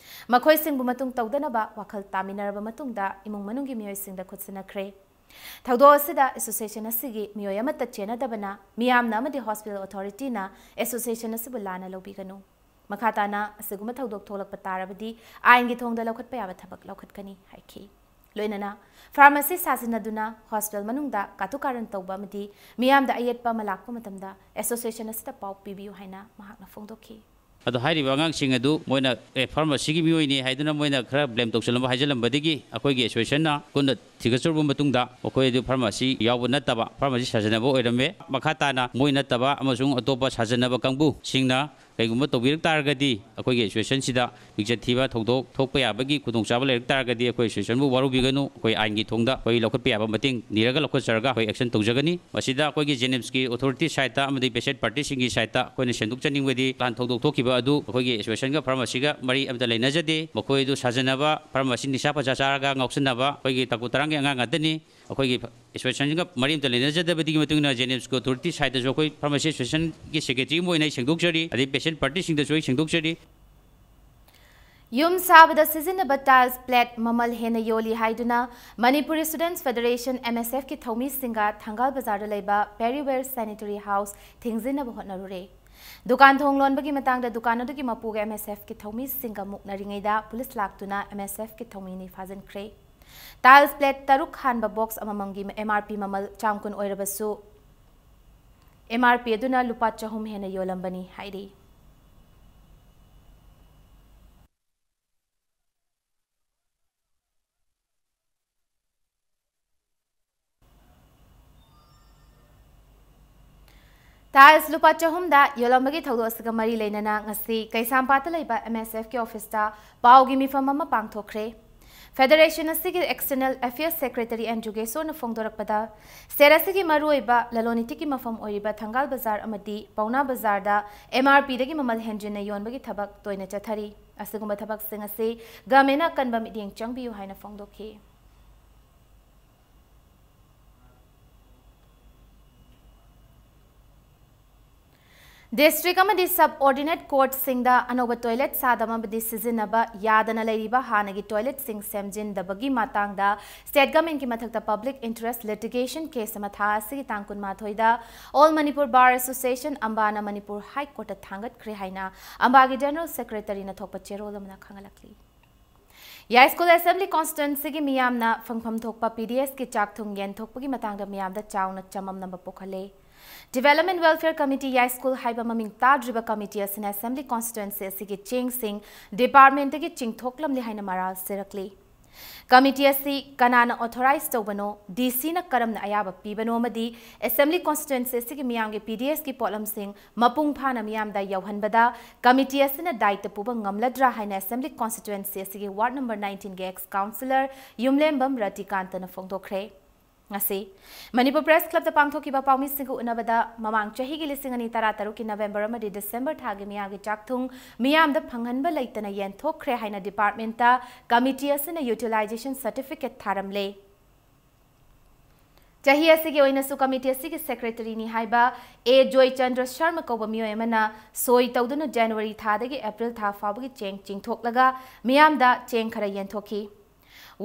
ꯃꯈꯣꯏꯁꯤꯡꯕꯨ ꯃꯇꯨꯡ ꯇꯧꯗꯅꯕ ꯋꯥꯈꯜ ꯇꯥꯃꯤꯟꯅꯔꯕ ꯃꯇꯨꯡꯗ ꯏꯃꯨꯡ ꯃꯅꯨꯡꯒꯤ ꯃꯤꯑꯣꯏꯁꯤꯡꯗ ꯈꯨꯠꯁꯤꯟꯅꯈ꯭ꯔꯦ꯫ ꯊꯧꯗꯣꯛ ꯑꯁꯤꯗ ꯑꯦꯁꯣꯁꯤꯌꯦꯁꯟ ꯑꯁꯤꯒꯤ ꯃꯤꯑꯣꯏ ꯑꯃꯠꯇ ꯆꯦꯟꯅꯗꯕꯅ ꯃꯤꯌꯥꯝꯅ ꯑꯃꯗꯤ ꯍꯣꯁꯄꯤꯇꯥꯜ ꯑꯣꯊꯣꯔꯤꯇꯤꯅ ꯑꯦꯁꯣꯁꯤꯌꯦꯁꯟ ꯑꯁꯤꯕꯨ ꯂꯥꯟꯅ ꯂꯧꯕꯤꯒꯅꯨ꯫ ꯃꯈꯥ ꯇꯥꯅ ꯑꯁꯤꯒꯨꯝꯕ ꯊꯧꯗꯣꯛ ꯊꯣꯛꯂꯛꯄ ꯇꯥꯔꯕꯗꯤ ꯑꯥꯏꯟꯒꯤ ꯊꯣꯡꯗ ꯂꯧꯈꯠꯄ ꯌꯥꯕ ꯊꯕꯛ ꯂꯧꯈꯠꯀꯅꯤ ꯍꯥꯏꯈꯤ꯫ ꯂꯣꯏꯅꯅ ꯐꯥꯔꯃꯥꯁꯤ ꯁꯥꯖꯤꯟꯅꯗꯨꯅ ꯍꯣꯁꯄꯤꯇꯥꯜ ꯃꯅꯨꯡꯗ ꯀꯥꯇꯨ ꯀꯥꯔꯟ ꯇꯧꯕ ꯑꯃꯗꯤ ꯃꯤꯌꯥꯝꯗ ꯑꯌꯦꯠꯄ ꯑꯃ ꯂꯥꯛꯄ ꯃꯇꯝꯗ ꯑꯦꯁꯣꯁꯤꯌꯦꯁꯟ ꯑꯁꯤꯗ ꯄꯥꯎ ꯄꯤꯕꯤꯌꯨ ꯍꯥꯏꯅ ꯃꯍꯥꯛꯅ ꯐꯣꯡꯗꯣꯛꯈꯤ꯫ ꯑꯗꯣ ꯍꯥꯏꯔꯤꯕ ꯑꯉꯥꯡꯁꯤꯡ ꯑꯗꯨ ꯃꯣꯏꯅ, "ꯑꯦ, ꯐꯥꯔꯃꯥꯁꯤꯒꯤ ꯃꯤꯑꯣꯏꯅꯤ" ꯍꯥꯏꯗꯨꯅ ꯃꯣꯏꯅ ꯈꯔ ꯕ꯭ꯂꯦꯝ ꯇꯧꯁꯜꯂꯝꯕ, ꯍꯥꯏꯖꯜꯂꯝꯕꯗꯒꯤ ꯑꯩꯈꯣꯏꯒꯤ ꯑꯦꯁꯣꯁꯤꯌꯦꯁꯟꯅ ꯀꯨꯟꯅ ꯊꯤꯒꯠꯆꯔꯨꯕ ꯃꯇꯨꯡꯗ ꯃꯈꯣꯏ ꯑꯗꯨ ꯐꯥꯔꯃꯥꯁꯤ ꯌꯥꯎꯕ ꯅꯠꯇꯕ, ꯐꯥꯔꯃꯥꯁꯤ ꯁꯥꯖꯟꯅꯕ ꯑꯣꯏꯔꯝꯃꯦ꯫ ꯃꯈꯥ ꯇꯥꯅ ꯃꯣꯏ ꯅꯠꯇꯕ ꯑꯃꯁꯨꯡ ꯑꯇꯣꯞꯄ ꯁꯥꯖꯟꯅꯕ ꯀꯥꯡꯕꯨꯁꯤꯡꯅ ꯀꯩꯒꯨꯝꯕ ꯇꯧꯕꯤꯔꯛ ꯇꯥꯔꯒꯗꯤ ꯑꯩꯈꯣꯏꯒꯤ ꯑꯦꯁꯣꯁꯤꯌꯦꯁꯟꯁꯤꯗ ꯃꯤꯡꯆꯠ ꯊꯤꯕ ꯊꯧꯗꯣꯛ ꯊꯣꯛꯄ ꯌꯥꯕꯒꯤ ꯈꯨꯗꯣꯡꯆꯥꯕ ꯂꯩꯔꯛ ꯇꯥꯔꯒꯗꯤ ꯑꯩꯈꯣꯏ ꯑꯦꯁꯣꯁꯤꯌꯦꯁꯟꯕꯨ ꯋꯥꯔꯧꯕꯤꯒꯅꯨ꯫ ꯑꯩꯈꯣꯏ ꯑꯥꯏꯟꯒꯤ ꯊꯣꯡꯗ ꯑꯩꯈꯣꯏ ꯂꯧꯈꯠꯄ ꯌꯥꯕ ꯃꯇꯦꯡ ꯅꯤꯔꯒ ꯂꯧꯈꯠꯆꯔꯒ ꯑꯩꯈꯣꯏ ꯑꯦꯛꯁꯟ ꯇꯧꯖꯒꯅꯤ꯫ ꯃꯁꯤꯗ ꯑꯩꯈꯣꯏꯒꯤ ꯖꯦꯅꯤꯝꯁꯀꯤ ꯑꯣꯊꯣꯔꯤꯇꯤ ꯁꯥꯏꯠꯇ ꯑꯃꯗꯤ ꯄꯦꯁꯦꯟ ꯄꯥꯔꯇꯤꯁꯤꯡꯒꯤ ꯁꯥꯏꯠꯇ ꯑꯩꯈꯣꯏꯅ ꯁꯦꯡꯗꯣꯛꯆꯅꯤꯡꯕꯗꯤ ꯂꯥꯟ ꯊꯧꯗꯣꯛ ꯊꯣꯛꯈꯤꯕ ꯑꯗꯨ ꯑꯩꯈꯣꯏꯒꯤ ꯑꯦꯁꯣꯁꯤꯌꯦꯁꯟꯒ ꯐꯥꯔꯃꯥꯁꯤꯒ ꯃꯔꯤ ꯑꯃꯠꯇ ꯂꯩꯅꯖꯗꯦ꯫ ꯃꯈꯣꯏ ꯑꯗꯨ ꯁꯥꯖꯟꯅꯕ, ꯐꯥꯔꯃꯥꯁꯤ ꯅꯤꯁꯥ ꯄꯁꯥ ꯆꯥꯔꯒ ꯉꯥꯎꯁꯟꯅꯕ ꯑꯩꯈꯣꯏꯒꯤ ꯇꯥꯡꯀꯨꯜ ꯇꯔꯥꯒꯤ ꯑꯉꯥꯡ ꯉꯥꯛꯇꯅꯤ꯫ ꯑꯩꯈꯣꯏꯒꯤ ꯑꯦꯁꯣꯁꯤꯌꯦꯁꯟꯒ ꯃꯔꯤ ꯑꯃꯠꯇ ꯂꯩꯅꯖꯗꯕꯗꯒꯤ ꯃꯇꯨꯡ ꯏꯟꯅ ꯖꯦꯅꯤꯝꯁꯀꯤ ꯑꯣꯊꯣꯔꯤꯇꯤ ꯁꯥꯏꯠꯇꯁꯨ ꯑꯩꯈꯣꯏ ꯐꯥꯔꯃꯥꯁꯤ ꯑꯦꯁꯣꯁꯤꯌꯦꯁꯟꯒꯤ ꯁꯦꯀ꯭ꯔꯦꯇꯔꯤ ꯑꯃ ꯑꯣꯏꯅ ꯑꯩ ꯁꯦꯡꯗꯣꯛꯆꯔꯤ, ꯑꯗꯩ ꯄꯦꯁꯦꯟ ꯄꯥꯔꯇꯤꯁꯤꯡꯗꯁꯨ ꯑꯩ ꯁꯦꯡꯗꯣꯛꯆꯔꯤ꯫ ꯌꯨꯝ ꯁꯥꯕꯗ ꯁꯤꯖꯤꯟꯅꯕ ꯇꯥꯏꯜꯁ ꯄ꯭ꯂꯦꯠ ꯃꯃꯜ ꯍꯦꯟꯅ ꯌꯣꯜꯂꯤ ꯍꯥꯏꯗꯨꯅ ꯃꯅꯤꯄꯨꯔꯤ ꯁ꯭ꯇꯨꯗꯦꯟꯠꯁ ꯐꯦꯗꯔꯦꯁꯟ, ꯑꯦꯝ ꯑꯦꯁ ꯑꯦꯐꯀꯤ ꯊꯧꯃꯤꯁꯤꯡꯒ ꯊꯪꯒꯥꯜ ꯕꯖꯥꯔꯗ ꯂꯩꯕ ꯄꯦꯔꯤꯋꯦꯌꯔ ꯁꯦꯅꯤꯇꯔꯤ ꯍꯥꯎꯁ ꯊꯤꯡꯖꯤꯟꯅꯕ ꯍꯣꯠꯅꯔꯨꯔꯦ꯫ ꯗꯨꯀꯥꯟ ꯊꯣꯡ ꯂꯣꯟꯕꯒꯤ ꯃꯇꯥꯡꯗ ꯗꯨꯀꯥꯟ ꯑꯗꯨꯒꯤ ꯃꯄꯨꯒ ꯑꯦꯝ ꯑꯦꯁ ꯑꯦꯐꯀꯤ ꯊꯧꯃꯤꯁꯤꯡꯒ ꯃꯨꯛꯅꯔꯤꯉꯩꯗ ꯄꯨꯂꯤꯁ ꯂꯥꯛꯇꯨꯅ ꯑꯦꯝ ꯑꯦꯁ ꯑꯦꯐꯀꯤ ꯊꯧꯃꯤ ꯑꯅꯤ ꯐꯥꯖꯤꯟꯈ꯭ꯔꯦ꯫ ꯇꯥꯏꯜꯁ ꯄ꯭ꯂꯦꯠ ꯇꯔꯨꯛ ꯍꯥꯟꯕ ꯕꯣꯛꯁ ꯑꯃꯃꯝꯒꯤ ꯑꯦꯝ ꯑꯥꯔ ꯄꯤ ꯃꯃꯜ ꯆꯥꯝ ꯀꯨꯟ ꯑꯣꯏꯔꯕꯁꯨ, ꯑꯦꯝ ꯑꯥꯔ ꯄꯤ ꯑꯗꯨꯅ ꯂꯨꯄꯥ ꯆꯍꯨꯝ ꯍꯦꯟꯅ ꯌꯣꯜꯂꯝꯕꯅꯤ ꯍꯥꯏꯔꯤ꯫ ꯇꯥꯏꯜꯁ ꯂꯨꯄꯥ ꯆꯍꯨꯝꯗ ꯌꯣꯜꯂꯝꯕꯒꯤ ꯊꯧꯗꯣꯛ ꯑꯁꯤꯒ ꯃꯔꯤ ꯂꯩꯅꯅ ꯉꯁꯤ ꯀꯩꯁꯥꯝꯄꯥꯠꯇ ꯂꯩꯕ ꯑꯦꯝ ꯑꯦꯁ ꯑꯦꯐꯀꯤ ꯑꯣꯐꯤꯁꯇ ꯄꯥꯎꯒꯤ ꯃꯤꯐꯝ ꯑꯃ ꯄꯥꯡꯊꯣꯛꯈ꯭ꯔꯦ꯫ ꯐꯦꯗꯔꯦꯁꯟ ꯑꯁꯤꯒꯤ ꯑꯦꯛꯁꯇꯔꯅꯦꯜ ꯑꯦꯐꯤꯌꯔꯁ ꯁꯦꯀ꯭ꯔꯦꯇꯔꯤ ꯑꯦꯟ ꯖꯨꯒꯦꯁꯣꯔꯅ ꯐꯣꯡꯗꯣꯔꯛꯄꯗ, ꯁ꯭ꯇꯦꯠ ꯑꯁꯤꯒꯤ ꯃꯔꯨꯑꯣꯏꯕ ꯂꯂꯣꯟ ꯏꯇꯤꯛꯀꯤ ꯃꯐꯝ ꯑꯣꯏꯔꯤꯕ ꯊꯪꯒꯥꯜ ꯕꯖꯥꯔ ꯑꯃꯗꯤ ꯄꯥꯎꯅꯥ ꯕꯖꯥꯔꯗ ꯑꯦꯝ ꯑꯥꯔ ꯄꯤꯗꯒꯤ ꯃꯃꯜ ꯍꯦꯟꯖꯤꯟꯅ ꯌꯣꯟꯕꯒꯤ ꯊꯕꯛ ꯇꯣꯏꯅ ꯆꯠꯊꯔꯤ꯫ ꯑꯁꯤꯒꯨꯝꯕ ꯊꯕꯛꯁꯤꯡ ꯑꯁꯤ ꯒꯃꯦꯟꯅ ꯑꯀꯟꯕ ꯃꯤꯠꯌꯦꯡ ꯆꯪꯕꯤꯌꯨ ꯍꯥꯏꯅ ꯐꯣꯡꯗꯣꯛꯈꯤ꯫ ꯗꯤꯁꯇ꯭ꯔꯤꯛ ꯑꯃꯗꯤ ꯁꯕ ꯑꯣꯔꯗꯤꯅꯦꯠ ꯀꯣꯔꯠꯁꯤꯡꯗ ꯑꯅꯧꯕ ꯇꯣꯏꯂꯦꯠ ꯁꯥꯗꯕ ꯑꯃꯗꯤ ꯁꯤꯖꯤꯟꯅꯕ ꯌꯥꯗꯅ ꯂꯩꯔꯤꯕ ꯍꯥꯟꯅꯒꯤ ꯇꯣꯏꯂꯦꯠꯁꯤꯡ ꯁꯦꯝꯖꯤꯟꯗꯕꯒꯤ ꯃꯇꯥꯡꯗ ꯁ꯭ꯇꯦꯠ ꯒꯚꯔꯟꯃꯦꯟꯠꯀꯤ ꯃꯊꯛꯇ ꯄꯕ꯭ꯂꯤꯛ ꯏꯟꯇꯔꯦꯁ ꯂꯤꯇꯤꯒꯦꯁꯟ ꯀꯦꯁ ꯑꯃ ꯊꯥ ꯑꯁꯤꯒꯤ ꯇꯥꯡ ꯀꯨꯟꯃꯥꯊꯣꯏꯗ All Manipur Bar Association, ꯑꯝꯕꯥꯅ Manipur ꯍꯥꯏ ꯀꯣꯔꯠꯇ ꯊꯥꯡꯒꯠꯈ꯭ꯔꯦ ꯍꯥꯏꯅ ꯑꯝꯕꯥꯒꯤ ꯖꯦꯅꯔꯦꯜ ꯁꯦꯀ꯭ꯔꯦꯇꯔꯤꯅ ꯊꯣꯛꯄ ꯆꯦꯔꯣꯜ ꯑꯃꯅ ꯈꯪꯍꯜꯂꯛꯂꯤ꯫ ꯌꯥꯏꯁ꯭ꯀꯨꯜ ꯑꯦꯁꯦꯝꯕ꯭ꯂꯤ ꯀꯣꯟꯁꯇꯤꯇ꯭ꯋꯦꯟꯁꯤꯒꯤ ꯃꯤꯌꯥꯝꯅ ꯐꯪꯐꯝ ꯊꯣꯛꯄ ꯄꯤ ꯗꯤ ꯑꯦꯁꯀꯤ ꯆꯥꯛ ꯊꯨꯝ ꯌꯦꯟꯊꯣꯛꯄꯒꯤ ꯃꯇꯥꯡꯗ ꯃꯤꯌꯥꯝꯗ ꯆꯥꯎꯅ ꯆꯃꯝꯅꯕ ꯄꯣꯛꯍꯜꯂꯦ꯫ ꯗꯤꯕꯦꯂꯞꯃꯦꯟꯠ ꯋꯦꯜꯐꯤꯌꯔ ꯀꯃꯤꯇꯤ ꯌꯥꯏꯁ꯭ꯀꯨꯜ ꯍꯥꯏꯕ ꯃꯃꯤꯡ ꯇꯥꯗ꯭ꯔꯤꯕ ꯀꯃꯤꯇꯤ ꯑꯁꯤꯅ ꯑꯦꯁꯦꯝꯕ꯭ꯂꯤ ꯀꯣꯟꯁꯇꯤꯇ꯭ꯋꯦꯟꯁꯤ ꯑꯁꯤꯒꯤ ꯆꯦꯡꯁꯤꯡ ꯗꯤꯄꯥꯔꯠꯃꯦꯟꯠꯇꯒꯤ ꯆꯤꯡꯊꯣꯛꯂꯝꯂꯦ ꯍꯥꯏꯅ ꯃꯔꯥꯜ ꯁꯤꯔꯛꯂꯤ꯫ ꯀꯃꯤꯇꯤ ꯑꯁꯤ ꯀꯅꯥꯅ ꯑꯣꯊꯣꯔꯥꯏꯖ ꯇꯧꯕꯅꯣ, ꯗꯤ ꯁꯤꯅ ꯀꯔꯝꯅ ꯑꯌꯥꯕ ꯄꯤꯕꯅꯣ ꯑꯃꯗꯤ ꯑꯦꯁꯦꯝꯕ꯭ꯂꯤ ꯀꯣꯟꯁꯇꯤꯇ꯭ꯋꯦꯟꯁꯤ ꯑꯁꯤꯒꯤ ꯃꯤꯌꯥꯝꯒꯤ ꯄꯤ ꯗꯤ ꯑꯦꯁꯀꯤ ꯄꯣꯠꯂꯝꯁꯤꯡ ꯃꯄꯨꯡ ꯐꯥꯅ ꯃꯤꯌꯥꯝꯗ ꯌꯧꯍꯟꯕꯗ ꯀꯃꯤꯇꯤ ꯑꯁꯤꯅ ꯗꯥꯌꯤꯠꯇ ꯄꯨꯕ ꯉꯝꯂꯗ꯭ꯔꯥ ꯍꯥꯏꯅ ꯑꯦꯁꯦꯝꯕ꯭ꯂꯤ ꯀꯣꯟꯁꯇꯤꯇ꯭ꯋꯦꯟꯁꯤ ꯑꯁꯤꯒꯤ ꯋꯥꯔꯗ ꯅꯝꯕꯔ ꯅꯥꯏꯟꯇꯤꯟꯒꯤ ꯑꯦꯛꯁ ꯀꯥꯎꯟꯁꯤꯂꯔ ꯌꯨꯝꯂꯦꯝꯕꯝ ꯔꯇꯤꯀꯥꯟꯇꯅ ꯐꯣꯡꯗꯣꯛꯈ꯭ꯔꯦ꯫ ꯉꯁꯤ ꯃꯅꯤꯄꯨꯔ ꯄ꯭ꯔꯦꯁ ꯀ꯭ꯂꯕꯇ ꯄꯥꯡꯊꯣꯛꯈꯤꯕ ꯄꯥꯎꯃꯤꯁꯤꯡꯒ ꯎꯅꯕꯗ ꯃꯃꯥꯡ ꯆꯍꯤꯒꯤ ꯂꯤꯁꯤꯡ ꯑꯅꯤ ꯇꯔꯥꯇꯔꯨꯛꯀꯤ ꯅꯕꯦꯝꯕꯔ ꯑꯃꯗꯤ ꯗꯤꯁꯦꯝꯕꯔ ꯊꯥꯒꯤ ꯃꯤꯌꯥꯝꯒꯤ ꯆꯥꯛꯊꯨꯡ ꯃꯤꯌꯥꯝꯗ ꯐꯪꯍꯟꯕ ꯂꯩꯇꯅ ꯌꯦꯟꯊꯣꯛꯈ꯭ꯔꯦ ꯍꯥꯏꯅ ꯗꯤꯄꯥꯔꯠꯃꯦꯟꯠꯇ ꯀꯃꯤꯇꯤ ꯑꯁꯤꯅ ꯌꯨꯇꯤꯂꯥꯏꯖꯦꯁꯟ ꯁꯔꯇꯤꯐꯤꯀꯦꯠ ꯊꯥꯔꯝꯂꯦ꯫ ꯆꯍꯤ ꯑꯁꯤꯒꯤ ꯑꯣꯏꯅꯁꯨ ꯀꯃꯤꯇꯤ ꯑꯁꯤꯒꯤ ꯁꯦꯀ꯭ꯔꯦꯇꯔꯤꯅꯤ ꯍꯥꯏꯕ ꯑꯦ ꯖꯣꯏꯆꯟꯗ꯭ꯔ ꯁꯔꯃ ꯀꯧꯕ ꯃꯤꯑꯣꯏ ꯑꯃꯅ ꯁꯣꯏ ꯇꯧꯗꯨꯅ ꯖꯅꯋꯥꯔꯤ ꯊꯥꯗꯒꯤ ꯑꯦꯄ꯭ꯔꯤꯜ ꯊꯥ ꯐꯥꯎꯕꯒꯤ ꯆꯦꯡ ꯆꯤꯡꯊꯣꯛꯂꯒ ꯃꯤꯌꯥꯝꯗ ꯆꯦꯡ ꯈꯔ ꯌꯦꯟꯊꯣꯛꯈꯤ꯫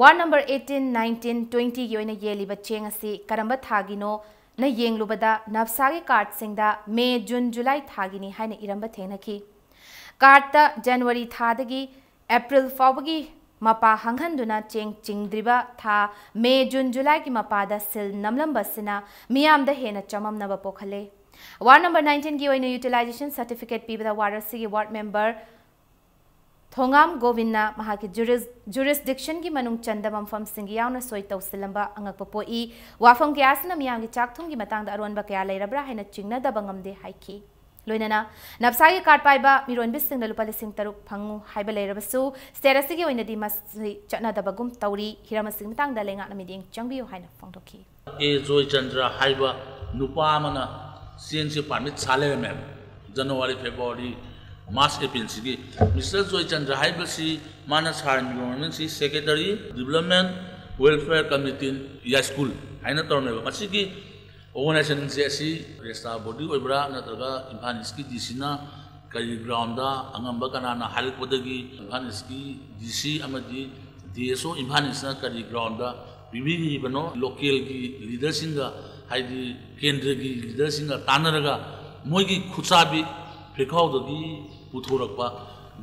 Ward number eighteen, nineteen, twenty ꯒꯤ ꯑꯣꯏꯅ ꯌꯦꯜꯂꯤꯕ ꯆꯦꯡ ꯑꯁꯤ ꯀꯔꯝꯕ ꯊꯥꯒꯤꯅꯣ ꯅ ꯌꯦꯡꯂꯨꯕꯗ ꯅꯞꯁꯥꯒꯤ ꯀꯥꯔꯗꯁꯤꯡꯗ ꯃꯦ, ꯖꯨꯟ, ꯖꯨꯂꯥꯏ ꯊꯥꯒꯤꯅꯤ ꯍꯥꯏꯅ ꯏꯔꯝꯕ ꯊꯦꯡꯅꯈꯤ꯫ ꯀꯥꯔꯗꯇ ꯖꯅꯋꯥꯔꯤ ꯊꯥꯗꯒꯤ ꯑꯦꯄ꯭ꯔꯤꯜ ꯐꯥꯎꯕꯒꯤ ꯃꯄꯥ ꯍꯥꯡꯍꯟꯗꯨꯅ ꯆꯦꯡ ꯆꯤꯡꯗ꯭ꯔꯤꯕ ꯊꯥ ꯃꯦ, ꯖꯨꯟ, ꯖꯨꯂꯥꯏꯒꯤ ꯃꯄꯥꯗ ꯁꯤꯜ ꯅꯝꯂꯝꯕ ꯑꯁꯤꯅ ꯃꯤꯌꯥꯝꯗ ꯍꯦꯟꯅ ꯆꯃꯝꯅꯕ ꯄꯣꯛꯍꯜꯂꯦ꯫ ꯋꯥꯔꯗ ꯅꯝꯕꯔ nineteen ꯒꯤ ꯑꯣꯏꯅ ꯌꯨꯇꯤꯂꯥꯏꯖꯦꯁꯟ ꯁꯔꯇꯤꯐꯤꯀꯦꯠ ꯄꯤꯕꯗ ꯋꯥꯔꯗ ꯑꯁꯤꯒꯤ ꯋꯥꯔꯗ ꯃꯦꯝꯕꯔ ꯊꯣꯉꯥꯝ ꯒꯣꯕꯤꯟꯅ ꯃꯍꯥꯛꯀꯤ ꯖꯨꯔꯤꯁ-, ꯖꯨꯔꯤꯁꯗꯤꯛꯁꯟꯒꯤ ꯃꯅꯨꯡ ꯆꯟꯗꯕ ꯃꯐꯝꯁꯤꯡꯒꯤ ꯌꯥꯎꯅ ꯁꯣꯏ ꯇꯧꯁꯤꯜꯂꯝꯕ ꯑꯉꯛꯄ ꯄꯣꯛꯏ꯫ ꯋꯥꯐꯝ ꯀꯌꯥ ꯑꯁꯤꯅ ꯃꯤꯌꯥꯝꯒꯤ ꯆꯥꯛꯊꯨꯝꯒꯤ ꯃꯇꯥꯡꯗ ꯑꯔꯣꯟꯕ ꯀꯌꯥ ꯂꯩꯔꯕ꯭ꯔꯥ ꯍꯥꯏꯅ ꯆꯤꯡꯅꯗꯕ ꯉꯝꯗꯦ ꯍꯥꯏꯈꯤ꯫ ꯂꯣꯏꯅꯅ ꯅꯞꯁꯥꯒꯤ ꯀꯥꯔꯗ ꯄꯥꯏꯕ ꯃꯤꯔꯣꯟꯕꯤꯁꯤꯡꯗ ꯂꯨꯄꯥ ꯂꯤꯁꯤꯡ ꯇꯔꯨꯛ ꯐꯪꯉꯨ ꯍꯥꯏꯕ ꯂꯩꯔꯕꯁꯨ ꯁ꯭ꯇꯦꯠ ꯑꯁꯤꯒꯤ ꯑꯣꯏꯅꯗꯤ ꯃꯁꯤ ꯆꯠꯅꯗꯕꯒꯨꯝ ꯇꯧꯔꯤ꯫ ꯍꯤꯔꯝ ꯑꯁꯤꯒꯤ ꯃꯇꯥꯡꯗ ꯂꯩꯉꯥꯛꯅ ꯃꯤꯠꯌꯦꯡ ꯆꯪꯕꯤꯌꯨ ꯍꯥꯏꯅ ꯐꯣꯡꯗꯣꯛꯈꯤ꯫ ꯑꯦ ꯖꯣꯏꯆꯟꯗ꯭ꯔ ꯍꯥꯏꯕ ꯅꯨꯄꯥ ꯑꯃꯅ ꯆꯦꯡꯁꯦ ꯄꯥꯔꯃꯤꯠ ꯁꯥ ꯂꯩꯔꯝꯃꯦꯕ꯫ January, February, March, ꯑꯦꯄ꯭ꯔꯤꯜꯁꯤꯒꯤ mister Joychandra ꯍꯥꯏꯕꯁꯤ ꯃꯥꯅ ꯁꯥꯔꯝꯃꯤꯕ ꯃꯃꯤꯡꯁꯤ ꯁꯦꯀ꯭ꯔꯦꯇꯔꯤ ꯗꯤꯕꯦꯂꯞꯃꯦꯟ ꯋꯦꯜꯐꯤꯌꯔ ꯀꯃꯤꯇꯤ ꯌꯥꯏꯁ꯭ꯀꯨꯜ ꯍꯥꯏꯅ ꯇꯧꯔꯝꯃꯦꯕ꯫ ꯃꯁꯤꯒꯤ ꯑꯣꯔꯒꯅꯥꯏꯖꯦꯁꯟꯁꯦ ꯑꯁꯤ ꯔꯦꯖꯤꯁꯇ꯭ꯔꯥꯔ ꯕꯣꯗꯤ ꯑꯣꯏꯕ꯭ꯔꯥ, ꯅꯠꯇ꯭ꯔꯒ ꯏꯝꯐꯥꯜ ꯏꯁꯀꯤ ꯗꯤ ꯁꯤꯅ ꯀꯔꯤ ꯒ꯭ꯔꯥꯎꯟꯗ, ꯑꯉꯝꯕ ꯀꯅꯥꯅ ꯍꯥꯏꯔꯛꯄꯗꯒꯤ ꯏꯝꯐꯥꯜ ꯏꯁꯀꯤ ꯗꯤ ꯁꯤ ꯑꯃꯗꯤ ꯗꯤ ꯑꯦꯁ ꯑꯣ ꯏꯝꯐꯥꯜ ꯏꯁꯅ ꯀꯔꯤ ꯒ꯭ꯔꯥꯎꯟꯗ ꯄꯤꯕꯤꯔꯤꯕꯅꯣ? ꯂꯣꯀꯦꯜꯒꯤ ꯂꯤꯗꯔꯁꯤꯡꯒ, ꯍꯥꯏꯗꯤ ꯀꯦꯟꯗ꯭ꯔꯒꯤ ꯂꯤꯗꯔꯁꯤꯡꯒ ꯇꯥꯟꯅꯔꯒ ꯃꯣꯏꯒꯤ ꯈꯨꯠꯁꯥꯕꯤ ꯐꯦꯈꯥꯎꯗꯒꯤ ꯄꯨꯊꯣꯔꯛꯄ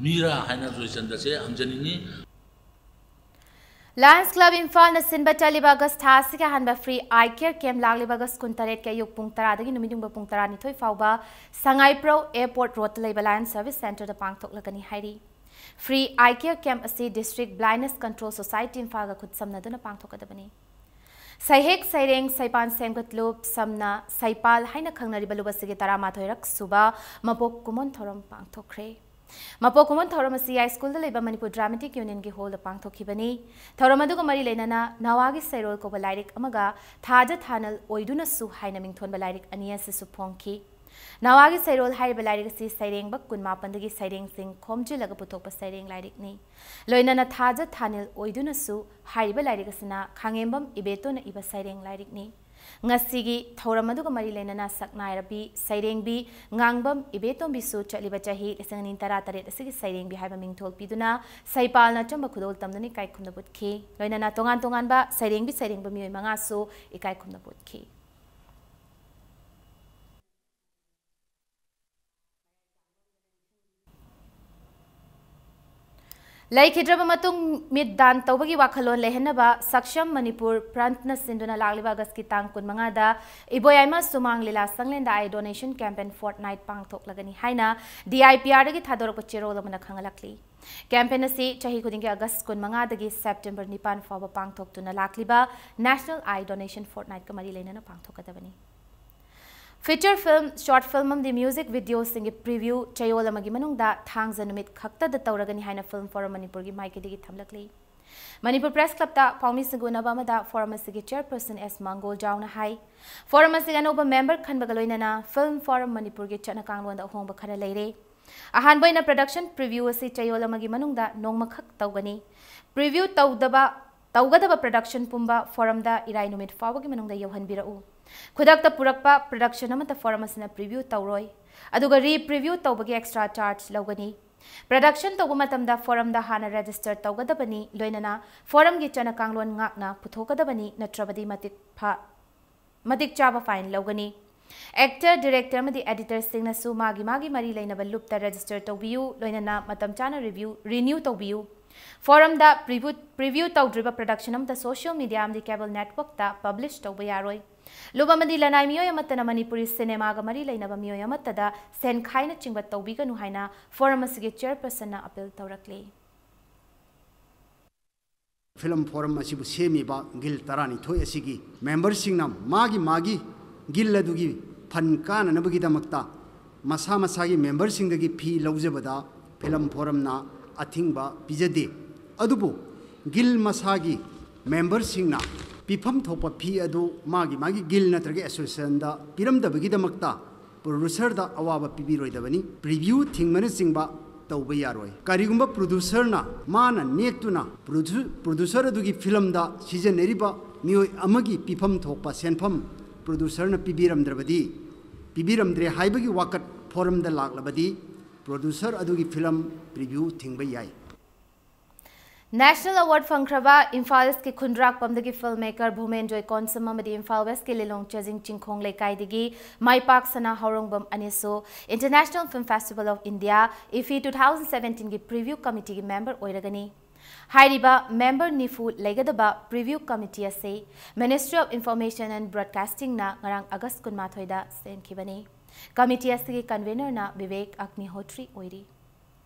ꯃꯤꯔꯥ ꯍꯥꯏꯅ ꯖꯣꯏꯆꯟꯗ꯭ꯔꯁꯦ ꯍꯪꯖꯅꯤꯡꯉꯤ꯫ ꯂꯥꯌꯟꯁ ꯀ꯭ꯂꯕ ꯏꯝꯐꯥꯜꯅ ꯁꯤꯟꯕ ꯆꯠꯂꯤꯕ ꯑꯥꯒꯁ ꯊꯥ ꯑꯁꯤꯒꯤ ꯑꯍꯥꯟꯕ ꯐ꯭ꯔꯤ ꯑꯥꯏ ꯀꯦꯌꯔ ꯀꯦꯝꯞ ꯂꯥꯛꯂꯤꯕ ꯑꯥꯒꯁ ꯀꯨꯟꯇꯔꯦꯠꯀꯤ ꯑꯌꯨꯛ ꯄꯨꯡ ꯇꯔꯥꯗꯒꯤ ꯅꯨꯃꯤꯠꯌꯨꯡꯕ ꯄꯨꯡ ꯇꯔꯥꯅꯤꯊꯣꯏ ꯐꯥꯎꯕ ꯁꯉꯥꯏꯄ꯭ꯔꯧ ꯑꯦꯌꯔꯄꯣꯔꯠ ꯔꯣꯗꯇ ꯂꯩꯕ ꯂꯥꯌꯟꯁ ꯁꯔꯚꯤꯁ ꯁꯦꯟꯇꯔꯗ ꯄꯥꯡꯊꯣꯛꯂꯒꯅꯤ ꯍꯥꯏꯔꯤ꯫ ꯐ꯭ꯔꯤ ꯑꯥꯏ ꯀꯦꯌꯔ ꯀꯦꯝꯞ ꯑꯁꯤ ꯗꯤꯁꯇ꯭ꯔꯤꯛ ꯕ꯭ꯂꯥꯏꯟꯗꯅꯦꯁ ꯀꯟꯇ꯭ꯔꯣꯜ ꯁꯣꯁꯥꯏꯇꯤ ꯏꯝꯐꯥꯜꯒ ꯈꯨꯠꯁꯝꯅꯗꯨꯅ ꯄꯥꯡꯊꯣꯛꯀꯗꯕꯅꯤ꯫ ꯁꯩꯍꯦꯛ ꯁꯩꯔꯦꯡ ꯁꯩꯄꯥꯟ ꯁꯦꯝꯒꯠꯂꯨꯞ ꯁꯝꯅ ꯁꯩꯄꯥꯜ ꯍꯥꯏꯅ ꯈꯪꯅꯔꯤꯕ ꯂꯨꯞ ꯑꯁꯤꯒꯤ ꯇꯔꯥꯃꯥꯊꯣꯏꯔꯛ ꯁꯨꯕ ꯃꯄꯣꯛ ꯀꯨꯝꯑꯣꯟ ꯊꯧꯔꯝ ꯄꯥꯡꯊꯣꯛꯈ꯭ꯔꯦ꯫ ꯃꯄꯣꯛ ꯀꯨꯝꯑꯣꯟ ꯊꯧꯔꯝ ꯑꯁꯤ ꯌꯥꯏꯁ꯭ꯀꯨꯜꯗ ꯂꯩꯕ ꯃꯅꯤꯄꯨꯔ ꯗ꯭ꯔꯥꯃꯦꯇꯤꯛ ꯌꯨꯅꯤꯌꯟꯒꯤ ꯍꯣꯜꯗ ꯄꯥꯡꯊꯣꯛꯈꯤꯕꯅꯤ꯫ ꯊꯧꯔꯝ ꯑꯗꯨꯒ ꯃꯔꯤ ꯂꯩꯅꯅ ꯅꯥꯋꯥꯒꯤ ꯁꯩꯔꯣꯜ ꯀꯧꯕ ꯂꯥꯏꯔꯤꯛ ꯑꯃꯒ ꯊꯥꯖ ꯊꯥꯅꯜ ꯑꯣꯏꯗꯨꯅꯁꯨ ꯍꯥꯏꯅ ꯃꯤꯡꯊꯣꯟꯕ ꯂꯥꯏꯔꯤꯛ ꯑꯅꯤ ꯑꯁꯤꯁꯨ ꯐꯣꯡꯈꯤ꯫ ꯅꯥꯋꯥꯒꯤ ꯁꯩꯔꯣꯜ ꯍꯥꯏꯔꯤꯕ ꯂꯥꯏꯔꯤꯛ ꯑꯁꯤ ꯁꯩꯔꯦꯡꯕ ꯀꯨꯟꯃꯥꯄꯟꯗꯒꯤ ꯁꯩꯔꯦꯡꯁꯤꯡ ꯈꯣꯝꯖꯤꯜꯂꯒ ꯄꯨꯊꯣꯛꯄ ꯁꯩꯔꯦꯡ ꯂꯥꯏꯔꯤꯛꯅꯤ꯫ ꯂꯣꯏꯅꯅ ꯊꯥꯖ ꯊꯥꯅꯤꯜ ꯑꯣꯏꯗꯨꯅꯁꯨ ꯍꯥꯏꯔꯤꯕ ꯂꯥꯏꯔꯤꯛ ꯑꯁꯤꯅ ꯈꯥꯉꯦꯝꯕꯝ ꯏꯕꯦꯇꯣꯟꯅ ꯏꯕ ꯁꯩꯔꯦꯡ ꯂꯥꯏꯔꯤꯛꯅꯤ꯫ ꯉꯁꯤꯒꯤ ꯊꯧꯔꯝ ꯑꯗꯨꯒ ꯃꯔꯤ ꯂꯩꯅꯅ ꯁꯛꯅꯥꯏꯔꯕꯤ ꯁꯩꯔꯦꯡꯕꯤ ꯉꯥꯡꯕꯝ ꯏꯕꯦꯇꯣꯝꯕꯤꯁꯨ ꯆꯠꯂꯤꯕ ꯆꯍꯤ ꯂꯤꯁꯤꯡ ꯑꯅꯤ ꯇꯔꯥꯇꯔꯦꯠ ꯑꯁꯤꯒꯤ ꯁꯩꯔꯦꯡꯕꯤ ꯍꯥꯏꯕ ꯃꯤꯡꯊꯣꯜ ꯄꯤꯗꯨꯅ ꯁꯩꯄꯥꯜꯅ ꯑꯆꯝꯕ ꯈꯨꯗꯣꯜ ꯇꯝꯗꯨꯅ ꯏꯀꯥꯏ ꯈꯨꯝꯅꯕ ꯎꯠꯈꯤ꯫ ꯂꯣꯏꯅꯅ ꯇꯣꯉꯥꯟ ꯇꯣꯉꯥꯟꯕ ꯁꯩꯔꯦꯡꯕꯤ ꯁꯩꯔꯦꯡꯕ ꯃꯤꯑꯣꯏ ꯃꯉꯥꯁꯨ ꯏꯀꯥꯏ ꯈꯨꯝꯅꯕ ꯎꯠꯈꯤ꯫ ꯂꯩꯈꯤꯗ꯭ꯔꯕ ꯃꯇꯨꯡ ꯃꯤꯠ ꯗꯥꯟ ꯇꯧꯕꯒꯤ ꯋꯥꯈꯜꯂꯣꯟ ꯂꯩꯍꯟꯅꯕ ꯁꯛꯁꯝ ꯃꯅꯤꯄꯨꯔ ꯄ꯭ꯔꯟꯠꯅ ꯁꯤꯟꯗꯨꯅ ꯂꯥꯛꯂꯤꯕ ꯑꯥꯒꯁꯀꯤ ꯇꯥꯡ ꯀꯨꯟꯃꯉꯥꯗ ꯏꯕꯣꯌꯥꯏꯃ ꯁꯨꯃꯥꯡ ꯂꯤꯂꯥ ꯁꯪꯂꯦꯟꯗ ꯑꯥꯏ ꯗꯣꯅꯦꯁꯟ ꯀꯦꯝꯄꯦꯟ ꯐꯣꯔꯠꯅꯥꯏꯠ ꯄꯥꯡꯊꯣꯛꯂꯒꯅꯤ ꯍꯥꯏꯅ ꯗꯤ ꯑꯥꯏ ꯄꯤ ꯑꯥꯔꯗꯒꯤ ꯊꯥꯗꯣꯔꯛꯄ ꯆꯦꯔꯣꯜ ꯑꯃꯅ ꯈꯪꯍꯜꯂꯛꯂꯤ꯫ ꯀꯦꯝꯄꯦꯟ ꯑꯁꯤ ꯆꯍꯤ ꯈꯨꯗꯤꯡꯒꯤ ꯑꯥꯒꯁ ꯀꯨꯟꯃꯉꯥꯗꯒꯤ ꯁꯦꯞꯇꯦꯝꯕꯔ ꯅꯤꯄꯥꯟ ꯐꯥꯎꯕ ꯄꯥꯡꯊꯣꯛꯇꯨꯅ ꯂꯥꯛꯂꯤꯕ ꯅꯦꯁꯅꯦꯜ ꯑꯥꯏ ꯗꯣꯅꯦꯁꯟ ꯐꯣꯔꯠꯅꯥꯏꯠꯀ ꯃꯔꯤ ꯂꯩꯅꯅ ꯄꯥꯡꯊꯣꯛꯀꯗꯕꯅꯤ꯫ ꯐꯤꯆꯔ ꯐꯤꯜꯝ, ꯁꯣꯔꯠ ꯐꯤꯜꯝ ꯑꯃꯗꯤ ꯃ꯭ꯌꯨꯖꯤꯛ ꯚꯤꯗꯤꯑꯣꯁꯤꯡꯒꯤ ꯄ꯭ꯔꯤꯚ꯭ꯌꯨ ꯆꯌꯣꯜ ꯑꯃꯒꯤ ꯃꯅꯨꯡꯗ ꯊꯥꯡꯖ ꯅꯨꯃꯤꯠ ꯈꯛꯇꯗ ꯇꯧꯔꯒꯅꯤ ꯍꯥꯏꯅ ꯐꯤꯜꯝ ꯐꯣꯔꯝ ꯃꯅꯤꯄꯨꯔꯒꯤ ꯃꯥꯏꯀꯩꯗꯒꯤ ꯊꯝꯂꯛꯂꯤ꯫ ꯃꯅꯤꯄꯨꯔ ꯄ꯭ꯔꯦꯁ ꯀ꯭ꯂꯕꯇ ꯄꯥꯎꯃꯤꯁꯤꯡꯒ ꯎꯅꯕ ꯑꯃꯗ ꯐꯣꯔꯝ ꯑꯁꯤꯒꯤ ꯆꯦꯌꯔꯄꯔꯁꯟ ꯑꯦꯁ ꯃꯪꯒꯣꯜꯖꯥꯎꯅ ꯍꯥꯏ, ꯐꯣꯔꯝ ꯑꯁꯤꯒꯤ ꯑꯅꯧꯕ ꯃꯦꯝꯕꯔ ꯈꯟꯕꯒ ꯂꯣꯏꯅꯅ ꯐꯤꯜꯝ ꯐꯣꯔꯝ ꯃꯅꯤꯄꯨꯔꯒꯤ ꯆꯠꯅ ꯀꯥꯡꯂꯣꯟꯗ ꯑꯍꯣꯡꯕ ꯈꯔ ꯂꯩꯔꯦ꯫ ꯑꯍꯥꯟꯕ ꯑꯣꯏꯅ ꯄ꯭ꯔꯗꯛꯁꯟ ꯄ꯭ꯔꯤꯚ꯭ꯌꯨ ꯑꯁꯤ ꯆꯌꯣꯜ ꯑꯃꯒꯤ ꯃꯅꯨꯡꯗ ꯅꯣꯡꯃꯈꯛ ꯇꯧꯒꯅꯤ꯫ ꯄ꯭ꯔꯤꯚ꯭ꯌꯨ ꯇꯧꯗꯕ, ꯇꯧꯒꯗꯕ ꯄ꯭ꯔꯗꯛꯁꯟ ꯄꯨꯝꯕ ꯐꯣꯔꯝꯗ ꯏꯔꯥꯏ ꯅꯨꯃꯤꯠ ꯐꯥꯎꯕꯒꯤ ꯃꯅꯨꯡꯗ ꯌꯧꯍꯟꯕꯤꯔꯛꯎ꯫ ꯈꯨꯗꯛꯇ ꯄꯨꯔꯛꯄ production ꯑꯃꯠꯇ forum ꯑꯁꯤꯅ preview ꯇꯧꯔꯣꯏ, ꯑꯗꯨꯒ re-preview ꯇꯧꯕꯒꯤ extra charge ꯂꯧꯒꯅꯤ꯫ Production ꯇꯧꯕ ꯃꯇꯝꯗ forumꯗ ꯍꯥꯟꯅ register ꯇꯧꯒꯗꯕꯅꯤ, ꯂꯣꯏꯅꯅ forumꯒꯤ ꯆꯠꯅ ꯀꯥꯡꯂꯣꯟ ꯉꯥꯛꯅ ꯄꯨꯊꯣꯛꯀꯗꯕꯅꯤ, ꯅꯠꯇ꯭ꯔꯕꯗꯤ ꯃꯇꯤꯛ ꯐ-, ꯃꯇꯤꯛ ꯆꯥꯕ fine ꯂꯧꯒꯅꯤ꯫ Actor, director ꯑꯃꯗꯤ editorꯁꯤꯡꯅꯁꯨ ꯃꯥꯒꯤ ꯃꯥꯒꯤ ꯃꯔꯤ ꯂꯩꯅꯕ ꯂꯨꯞꯇ register ꯇꯧꯕꯤꯌꯨ, ꯂꯣꯏꯅꯅ ꯃꯇꯝ ꯆꯥꯅ review, renew ꯇꯧꯕꯤꯌꯨ꯫ Forumꯗ preview, preview ꯇꯧꯗ꯭ꯔꯤꯕ production ꯑꯃꯠꯇ social media ꯑꯃꯗꯤ cable networkꯇ publish ꯇꯧꯕ ꯌꯥꯔꯣꯏ꯫ ꯂꯨꯞ ꯑꯃꯗꯤ ꯂꯅꯥꯏ ꯃꯤꯑꯣꯏ ꯑꯃꯠꯇꯅ ꯃꯅꯤꯄꯨꯔꯤ cinemaꯒ ꯃꯔꯤ ꯂꯩꯅꯕ ꯃꯤꯑꯣꯏ ꯑꯃꯠꯇꯗ ꯁꯦꯟ ꯈꯥꯏꯅꯆꯤꯡꯕ ꯇꯧꯕꯤꯒꯅꯨ ꯍꯥꯏꯅ forum ꯑꯁꯤꯒꯤ chairpersonꯅ appeal ꯇꯧꯔꯛꯂꯤ꯫ Film forum ꯑꯁꯤꯕꯨ ꯁꯦꯝꯃꯤꯕ guild ꯇꯔꯥꯅꯤꯊꯣꯏ ꯑꯁꯤꯒꯤ memberꯁꯤꯡꯅ ꯃꯥꯒꯤ ꯃꯥꯒꯤ guild ꯑꯗꯨꯒꯤ fund ꯀꯥꯅꯅꯕꯒꯤꯗꯃꯛꯇ ꯃꯁꯥ ꯃꯁꯥꯒꯤ memberꯁꯤꯡꯗꯒꯤ fee ꯂꯧꯖꯕꯗ film forumꯅ ꯑꯊꯤꯡꯕ ꯄꯤꯖꯗꯦ꯫ ꯑꯗꯨꯕꯨ guild ꯃꯁꯥꯒꯤ memberꯁꯤꯡꯅ ꯄꯤꯐꯝ ꯊꯣꯛꯄ fee ꯑꯗꯨ ꯃꯥꯒꯤ ꯃꯥꯒꯤ guild ꯅꯠꯇ꯭ꯔꯒ associationꯗ ꯄꯤꯔꯝꯗꯕꯒꯤꯗꯃꯛꯇ producerꯗ ꯑꯋꯥꯕ ꯄꯤꯕꯤꯔꯣꯏꯗꯕꯅꯤ꯫ Preview ꯊꯤꯡꯕꯅꯆꯤꯡꯕ ꯇꯧꯕ ꯌꯥꯔꯣꯏ꯫ ꯀꯔꯤꯒꯨꯝꯕ producerꯅ ꯃꯥꯅ ꯅꯦꯛꯇꯨꯅ produ-, producer ꯑꯗꯨꯒꯤ filmꯗ ꯁꯤꯖꯤꯟꯅꯔꯤꯕ ꯃꯤꯑꯣꯏ ꯑꯃꯒꯤ ꯄꯤꯐꯝ ꯊꯣꯛꯄ ꯁꯦꯟꯐꯝ producerꯅ ꯄꯤꯕꯤꯔꯝꯗ꯭ꯔꯕꯗꯤ, ꯄꯤꯕꯤꯔꯝꯗ꯭ꯔꯦ ꯍꯥꯏꯕꯒꯤ ꯋꯥꯀꯠ forumꯗ ꯂꯥꯛꯂꯕꯗꯤ producer ꯑꯗꯨꯒꯤ film preview ꯊꯤꯡꯕ ꯌꯥꯏ꯫ National award ꯐꯪꯈ꯭ꯔꯕ ꯏꯝꯐꯥꯜ Eastꯀꯤ ꯈꯨꯟꯗ꯭ꯔꯥꯛꯄꯝꯗꯒꯤ filmmaker ꯚꯨꯃꯦꯟ ꯖꯣꯏ ꯀꯣꯟꯁꯝ ꯑꯃꯗꯤ ꯏꯝꯐꯥꯜ Westꯀꯤ ꯂꯤꯂꯣꯡ ꯆꯖꯤꯡ ꯆꯤꯡꯈꯣꯡ ꯂꯩꯀꯥꯏꯗꯒꯤ ꯃꯥꯏꯄꯥꯛ ꯁꯅꯥ ꯍꯥꯎꯔꯣꯡꯕꯝ ꯑꯅꯤꯁꯨ International Film Festival of India, IFFI, two thousand seventeenꯒꯤ preview committeeꯒꯤ member ꯑꯣꯏꯔꯒꯅꯤ꯫ ꯍꯥꯏꯔꯤꯕ member ꯅꯤꯐꯨ ꯂꯩꯒꯗꯕ preview committee ꯑꯁꯤ Ministry of Information and Broadcastingꯅ ꯉꯔꯥꯡ August ꯀꯨꯟꯃꯥꯊꯣꯏꯗ ꯁꯦꯝꯈꯤꯕꯅꯤ꯫ Committee ꯑꯁꯤꯒꯤ convenerꯅ ꯚꯤꯕꯦꯛ ꯑꯒ꯭ꯅꯤꯍꯣꯇ꯭ꯔꯤ ꯑꯣꯏꯔꯤ꯫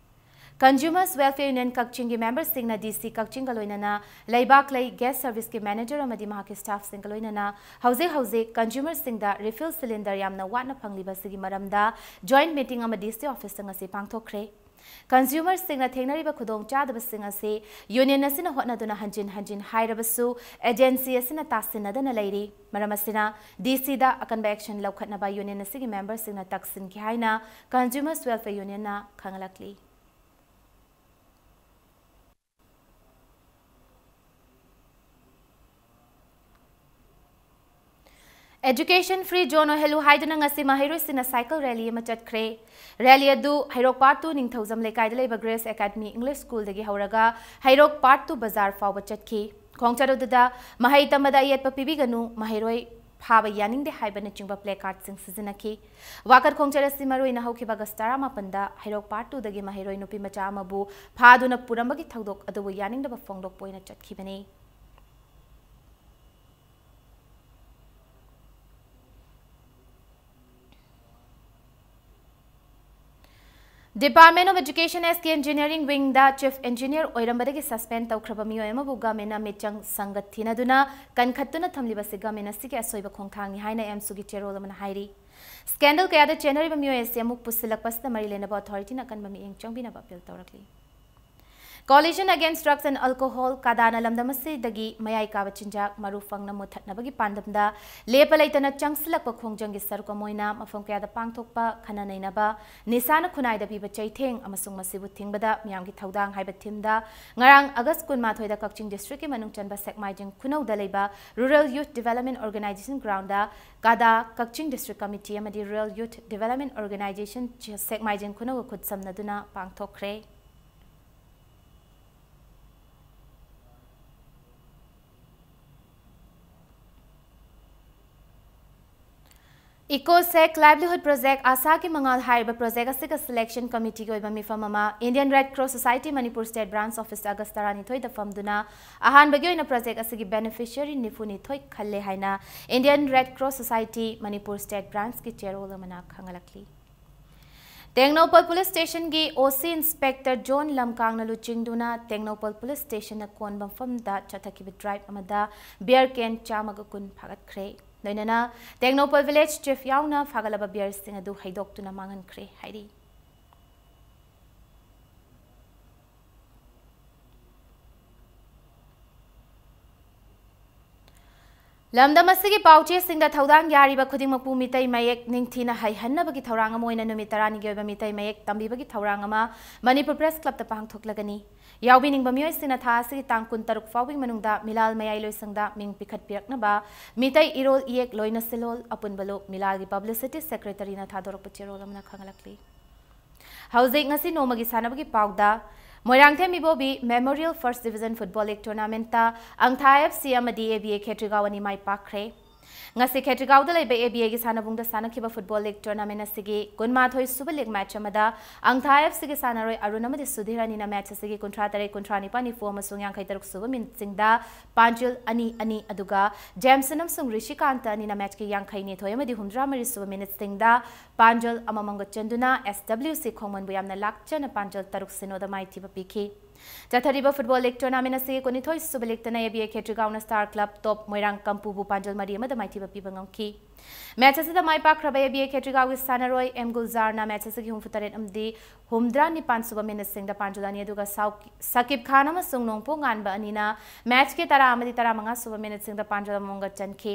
Consumers Welfare Union ꯀꯛꯆꯤꯡꯒꯤ memberꯁꯤꯡꯅ DC ꯀꯛꯆꯤꯡꯒ ꯂꯣꯏꯅꯅ ꯂꯩꯕꯥꯛꯂꯩ Gas Serviceꯀꯤ manager ꯑꯃꯗꯤ ꯃꯍꯥꯛꯀꯤ staffꯁꯤꯡꯒ ꯂꯣꯏꯅꯅ ꯍꯧꯖꯤꯛ ꯍꯧꯖꯤꯛ consumerꯁꯤꯡꯗ refill cylinder ꯌꯥꯝꯅ ꯋꯥꯠꯅ ꯐꯪꯂꯤꯕ ꯑꯁꯤꯒꯤ ꯃꯔꯝꯗ joint meeting ꯑꯃ DC officeꯇ ꯉꯁꯤ ꯄꯥꯡꯊꯣꯛꯈ꯭ꯔꯦ꯫ Consumerꯁꯤꯡꯅ ꯊꯦꯡꯅꯔꯤꯕ ꯈꯨꯗꯣꯡꯆꯥꯗꯕꯁꯤꯡ ꯑꯁꯤ union ꯑꯁꯤꯅ ꯍꯣꯠꯅꯗꯨꯅ ꯍꯟꯖꯤꯟ ꯍꯟꯖꯤꯟ ꯍꯥꯏꯔꯕꯁꯨ agency ꯑꯁꯤꯅ ꯇꯥꯁꯤꯟꯅꯗꯅ ꯂꯩꯔꯤ꯫ ꯃꯔꯝ ꯑꯁꯤꯅ DCꯗ ꯑꯀꯟꯕ action ꯂꯧꯈꯠꯅꯕ union ꯑꯁꯤꯒꯤ memberꯁꯤꯡꯅ ꯇꯛꯁꯤꯟꯈꯤ ꯍꯥꯏꯅ Consumers Welfare Unionꯅ ꯈꯪꯍꯜꯂꯛꯂꯤ꯫ Education free zone ꯑꯣꯏꯍꯜꯂꯨ ꯍꯥꯏꯗꯨꯅ ꯉꯁꯤ ꯃꯍꯩꯔꯣꯏꯁꯤꯡꯅ cycle rally ꯑꯃ ꯆꯠꯈ꯭ꯔꯦ꯫ Rally ꯑꯗꯨ ꯍꯩꯔꯣꯛ Part two ꯅꯤꯡꯊꯧꯖꯝ ꯂꯩꯀꯥꯏꯗ ꯂꯩꯕ Grace Academy English Schoolꯗꯒꯤ ꯍꯧꯔꯒ ꯍꯩꯔꯣꯛ Part two ꯕꯖꯥꯔ ꯐꯥꯎꯕ ꯆꯠꯈꯤ꯫ ꯈꯣꯡꯆꯠ ꯑꯗꯨꯗ "ꯃꯍꯩ ꯇꯝꯕꯗ ꯑꯌꯦꯠꯄ ꯄꯤꯕꯤꯒꯅꯨ", "ꯃꯍꯩꯔꯣꯏ ꯐꯥꯕ ꯌꯥꯅꯤꯡꯗꯦ" ꯍꯥꯏꯕꯅꯆꯤꯡꯕ placardꯁꯤꯡ ꯁꯤꯖꯤꯟꯅꯈꯤ꯫ ꯋꯥꯀꯠ ꯈꯣꯡꯆꯠ ꯑꯁꯤ ꯃꯔꯨꯑꯣꯏꯅ ꯍꯧꯈꯤꯕ August ꯇꯔꯥꯃꯥꯄꯟꯗ ꯍꯩꯔꯣꯛ Part twoꯗꯒꯤ ꯃꯍꯩꯔꯣꯏ ꯅꯨꯄꯤ ꯃꯆꯥ ꯑꯃꯕꯨ ꯐꯥꯗꯨꯅ ꯄꯨꯔꯝꯕꯒꯤ ꯊꯧꯗꯣꯛ ꯑꯗꯨꯕꯨ ꯌꯥꯅꯤꯡꯗꯕ ꯐꯣꯡꯗꯣꯛꯄ ꯑꯣꯏꯅ ꯆꯠꯈꯤꯕꯅꯤ꯫ Department of Education S K Engineering Wingꯗ Chief Engineer ꯑꯣꯏꯔꯝꯕꯗꯒꯤ suspend ꯇꯧꯈ꯭ꯔꯕ ꯃꯤꯑꯣꯏ ꯑꯃꯕꯨ governmentꯅ ꯃꯤꯆꯪ ꯁꯪꯒ ꯊꯤꯅꯗꯨꯅ ꯀꯟꯈꯠꯇꯨꯅ ꯊꯝꯂꯤꯕꯁꯤ government ꯑꯁꯤꯒꯤ ꯑꯁꯣꯏꯕ ꯈꯣꯡꯊꯥꯡꯅꯤ ꯍꯥꯏꯅ AMSUꯒꯤ ꯆꯦꯔꯣꯜ ꯑꯃꯅ ꯍꯥꯏꯔꯤ꯫ Scandal ꯀꯌꯥꯗ ꯆꯦꯟꯅꯔꯤꯕ ꯃꯤꯑꯣꯏ ꯑꯁꯤ ꯑꯃꯨꯛ ꯄꯨꯁꯤꯜꯂꯛꯄꯁꯤꯗ ꯃꯔꯤ ꯂꯩꯅꯕ authorityꯅ ꯑꯀꯟꯕ ꯃꯤꯠꯌꯦꯡ ꯆꯪꯕꯤꯅꯕ appeal ꯇꯧꯔꯛꯂꯤ꯫ Coalition Against Drugs and Alcohol, ꯀꯥꯗꯥꯅ ꯂꯝꯗꯝ ꯑꯁꯤꯗꯒꯤ ꯃꯌꯥꯏ ꯀꯥꯕ ꯆꯤꯟꯖꯥꯛ ꯃꯔꯨ ꯐꯪꯅ ꯃꯨꯠꯊꯠꯅꯕꯒꯤ ꯄꯥꯟꯗꯝꯗ ꯂꯦꯞꯄ ꯂꯩꯇꯅ ꯆꯪꯁꯤꯜꯂꯛꯄ ꯈꯣꯡꯖꯪꯒꯤ ꯁꯔꯨꯛ ꯑꯃ ꯑꯣꯏꯅ ꯃꯐꯝ ꯀꯌꯥꯗ ꯄꯥꯡꯊꯣꯛꯄ ꯈꯟꯅ ꯅꯩꯅꯕ, ꯅꯤꯁꯥꯅ ꯈꯨꯟꯅꯥꯏꯗ ꯄꯤꯕ ꯆꯩꯊꯦꯡ ꯑꯃꯁꯨꯡ ꯃꯁꯤꯕꯨ ꯊꯤꯡꯕꯗ ꯃꯤꯌꯥꯝꯒꯤ ꯊꯧꯗꯥꯡ ꯍꯥꯏꯕ themeꯗ ꯉꯔꯥꯡ August ꯀꯨꯟꯃꯥꯊꯣꯏꯗ ꯀꯛꯆꯤꯡ districtꯀꯤ ꯃꯅꯨꯡ ꯆꯟꯕ ꯁꯦꯛꯃꯥꯏꯖꯤꯡ ꯈꯨꯅꯧꯗ ꯂꯩꯕ Rural Youth Development Organisation groundꯗ ꯀꯥꯗꯥ ꯀꯛꯆꯤꯡ district committee ꯑꯃꯗꯤ Rural Youth Development Organisation ꯁꯦꯛꯃꯥꯏꯖꯤꯡ ꯈꯨꯅꯧꯒ ꯈꯨꯠꯁꯝꯅꯗꯨꯅ ꯄꯥꯡꯊꯣꯛꯈ꯭ꯔꯦ꯫ Eco Sec Livelihood Project, ꯑꯥꯁꯥꯒꯤ ꯃꯉꯥꯜ ꯍꯥꯏꯔꯤꯕ project ꯑꯁꯤꯒ selection committeeꯒꯤ ꯑꯣꯏꯕ ꯃꯤꯐꯝ ꯑꯃ Indian Red Cross Society Manipur State Branch Office August ꯇꯔꯥꯅꯤꯊꯣꯏꯗ ꯐꯝꯗꯨꯅ ꯑꯍꯥꯟꯕꯒꯤ ꯑꯣꯏꯅ project ꯑꯁꯤꯒꯤ beneficiary ꯅꯤꯐꯨꯅꯤꯊꯣꯏ ꯈꯜꯂꯦ ꯍꯥꯏꯅ Indian Red Cross Society Manipur State Branchꯀꯤ ꯆꯦꯔꯣꯜ ꯑꯃꯅ ꯈꯪꯍꯜꯂꯛꯂꯤ꯫ Tengnoupal Police Stationꯒꯤ OC Inspector John ꯂꯝꯀꯥꯡꯅ ꯂꯨꯆꯤꯡꯗꯨꯅ ꯇꯦꯡꯅꯧꯄꯜ Police Stationꯅ ꯀꯣꯟꯕ ꯃꯐꯝꯗ ꯆꯠꯊꯈꯤꯕ drive ꯑꯃꯗ beer can ꯆꯥꯝꯃꯒ ꯀꯨꯟ ꯐꯥꯒꯠꯈ꯭ꯔꯦ꯫ ꯂꯣꯏꯅꯅ ꯇꯦꯡꯅꯧꯄꯜ Village Chief ꯌꯥꯎꯅ ꯐꯥꯒꯠꯂꯕ beerꯁꯤꯡ ꯑꯗꯨ ꯍꯩꯗꯣꯛꯇꯨꯅ ꯃꯥꯡꯍꯟꯈ꯭ꯔꯦ ꯍꯥꯏꯔꯤ꯫ ꯂꯝꯗꯝ ꯑꯁꯤꯒꯤ ꯄꯥꯎꯆꯦꯁꯤꯡꯗ ꯊꯧꯗꯥꯡ ꯌꯥꯔꯤꯕ ꯈꯨꯗꯤꯡꯃꯛꯄꯨ ꯃꯤꯇꯩ ꯃꯌꯦꯛ ꯅꯤꯡꯊꯤꯅ ꯍꯩꯍꯟꯅꯕꯒꯤ ꯊꯧꯔꯥꯡ ꯑꯃ ꯑꯣꯏꯅ ꯅꯨꯃꯤꯠ ꯇꯔꯥꯅꯤꯒꯤ ꯑꯣꯏꯕ ꯃꯤꯇꯩ ꯃꯌꯦꯛ ꯇꯝꯕꯤꯕꯒꯤ ꯊꯧꯔꯥꯡ ꯑꯃ ꯃꯅꯤꯄꯨꯔ ꯄ꯭ꯔꯦꯁ ꯀ꯭ꯂꯕꯇ ꯄꯥꯡꯊꯣꯛꯂꯒꯅꯤ꯫ ꯌꯥꯎꯕꯤꯅꯤꯡꯕ ꯃꯤꯑꯣꯏꯁꯤꯡꯅ ꯊꯥ ꯑꯁꯤꯒꯤ ꯇꯥꯡ ꯀꯨꯟꯇꯔꯨꯛ ꯐꯥꯎꯕꯒꯤ ꯃꯅꯨꯡꯗ ꯃꯤꯂꯥꯜ ꯃꯌꯥꯏ ꯂꯣꯏꯁꯪꯗ ꯃꯤꯡ ꯄꯤꯈꯠꯄꯤꯔꯛꯅꯕ ꯃꯤꯇꯩ ꯏꯔꯣꯜ ꯏꯌꯦꯛ ꯂꯣꯏꯅ ꯁꯤꯜꯍꯣꯜ ꯑꯄꯨꯟꯕ ꯂꯨꯞ ꯃꯤꯂꯥꯜꯒꯤ ꯄꯕ꯭ꯂꯤꯁꯤꯇꯤ ꯁꯦꯀ꯭ꯔꯦꯇꯔꯤꯅ ꯊꯥꯗꯣꯔꯛꯄ ꯆꯦꯔꯣꯜ ꯑꯃꯅ ꯈꯪꯍꯜꯂꯛꯂꯤ꯫ ꯍꯧꯖꯤꯛ ꯉꯁꯤ ꯅꯣꯡꯃꯒꯤ ꯁꯥꯟꯅꯕꯒꯤ ꯄꯥꯎꯗ, Moirangthem Ibobi memorial first division football league ꯇꯣꯔꯅꯥꯃꯦꯟꯠꯇ ꯑꯪꯊꯥ ꯑꯦꯐ ꯁꯤ ꯑꯃꯗꯤ ꯑꯦ ꯕꯤ ꯑꯦ ꯈꯦꯇ꯭ꯔꯤꯒꯥꯎ ꯑꯅꯤ ꯃꯥꯏ ꯄꯥꯛꯈ꯭ꯔꯦ꯫ ꯉꯁꯤ ꯈꯦꯇ꯭ꯔꯤꯒꯥꯎꯗ ꯂꯩꯕ ꯑꯦ ꯕꯤ ꯑꯦꯒꯤ ꯁꯥꯟꯅꯕꯨꯡꯗ ꯁꯥꯟꯅꯈꯤꯕ ꯐꯨꯠꯕꯣꯜ ꯂꯤꯒ ꯇꯣꯔꯅꯥꯃꯦꯟꯠ ꯑꯁꯤꯒꯤ ꯀꯨꯟꯃꯥꯊꯣꯏ ꯁꯨꯕ ꯂꯤꯒ ꯃꯦꯠꯆ ꯑꯃꯗ ꯑꯪꯊꯥ ꯑꯦꯐ ꯁꯤꯒꯤ ꯁꯥꯟꯅꯔꯣꯏ ꯑꯔꯨꯟ ꯑꯃꯗꯤ ꯁꯨꯙꯤꯔ ꯑꯅꯤꯅ ꯃꯦꯠꯆ ꯑꯁꯤꯒꯤ ꯀꯨꯟꯊ꯭ꯔꯥ ꯇꯔꯦꯠ, ꯀꯨꯟꯊ꯭ꯔꯥ ꯅꯤꯄꯥꯟ, ꯅꯤꯐꯨ ꯑꯃꯁꯨꯡ ꯌꯥꯡꯈꯩ ꯇꯔꯨꯛ ꯁꯨꯕ ꯃꯤꯅꯤꯠꯁꯤꯡꯗ ꯄꯥꯟꯖꯜ ꯑꯅꯤ ꯑꯅꯤ, ꯑꯗꯨꯒ ꯖꯦꯝꯁꯟ ꯑꯃꯁꯨꯡ ꯔꯤꯁꯤꯀꯥꯟꯇ ꯑꯅꯤꯅ ꯃꯦꯠꯆꯀꯤ ꯌꯥꯡꯈꯩ ꯅꯤꯊꯣꯏ ꯑꯃꯗꯤ ꯍꯨꯝꯗ꯭ꯔꯥ ꯃꯔꯤ ꯁꯨꯕ ꯃꯤꯅꯤꯠꯁꯤꯡꯗ ꯄꯥꯟꯖꯜ ꯑꯃꯃꯝꯒ ꯆꯟꯗꯨꯅ ꯑꯦꯁ ꯗꯕ꯭ꯂꯤꯎ ꯁꯤ ꯈꯣꯡꯃꯟꯕꯨ ꯌꯥꯝꯅ ꯂꯥꯛꯆꯅ ꯄꯥꯟꯖꯜ ꯇꯔꯨꯛ ꯁꯤꯅꯣꯗ ꯃꯥꯏꯊꯤꯕ ꯄꯤꯈꯤ꯫ ꯆꯠꯊꯔꯤꯕ ꯐꯨꯠꯕꯣꯜ ꯂꯤꯒ ꯇꯣꯔꯅꯥꯃꯦꯟ ꯑꯁꯤꯒꯤ ꯀꯨꯟꯅꯤꯊꯣꯏ ꯁꯨꯕ ꯂꯤꯒꯇꯅ ꯑꯦ ꯕꯤ ꯑꯦ ꯈꯦꯇ꯭ꯔꯤꯒꯥꯎꯅ ꯁ꯭ꯇꯥꯔ ꯀ꯭ꯂꯕ ꯇꯣꯞ ꯃꯣꯏꯔꯥꯡ ꯀꯝꯄꯨꯕꯨ ꯄꯥꯟꯖꯜ ꯃꯔꯤ ꯑꯃꯗ ꯃꯥꯏꯊꯤꯕ ꯄꯤꯕ ꯉꯝꯈꯤ꯫ ꯃꯦꯠꯆ ꯑꯁꯤꯗ ꯃꯥꯏ ꯄꯥꯛꯈ꯭ꯔꯕ ꯑꯦ ꯕꯤ ꯑꯦ ꯈꯦꯇ꯭ꯔꯤꯒꯥꯎꯒꯤ ꯁꯥꯟꯅꯔꯣꯏ ꯑꯦꯝ ꯒꯨꯜꯖꯥꯔꯅ ꯃꯦꯠꯆ ꯑꯁꯤꯒꯤ ꯍꯨꯝꯐꯨ ꯇꯔꯦꯠ ꯑꯃꯗꯤ ꯍꯨꯝꯗ꯭ꯔꯥ ꯅꯤꯄꯥꯟ ꯁꯨꯕ ꯃꯤꯅꯠꯁꯤꯡꯗ ꯄꯥꯟꯖꯜ ꯑꯅꯤ, ꯑꯗꯨꯒ ꯁꯥꯎ-, ꯁꯀꯤꯕ ꯈꯥꯟ ꯑꯃꯁꯨꯡ ꯅꯣꯡꯄꯣꯛ ꯉꯥꯟꯕ ꯑꯅꯤꯅ ꯃꯦꯠꯆꯀꯤ ꯇꯔꯥ ꯑꯃꯗꯤ ꯇꯔꯥꯃꯉꯥ ꯁꯨꯕ ꯃꯤꯅꯠꯁꯤꯡꯗ ꯄꯥꯟꯖꯜ ꯑꯃꯃꯝꯒ ꯆꯟꯈꯤ꯫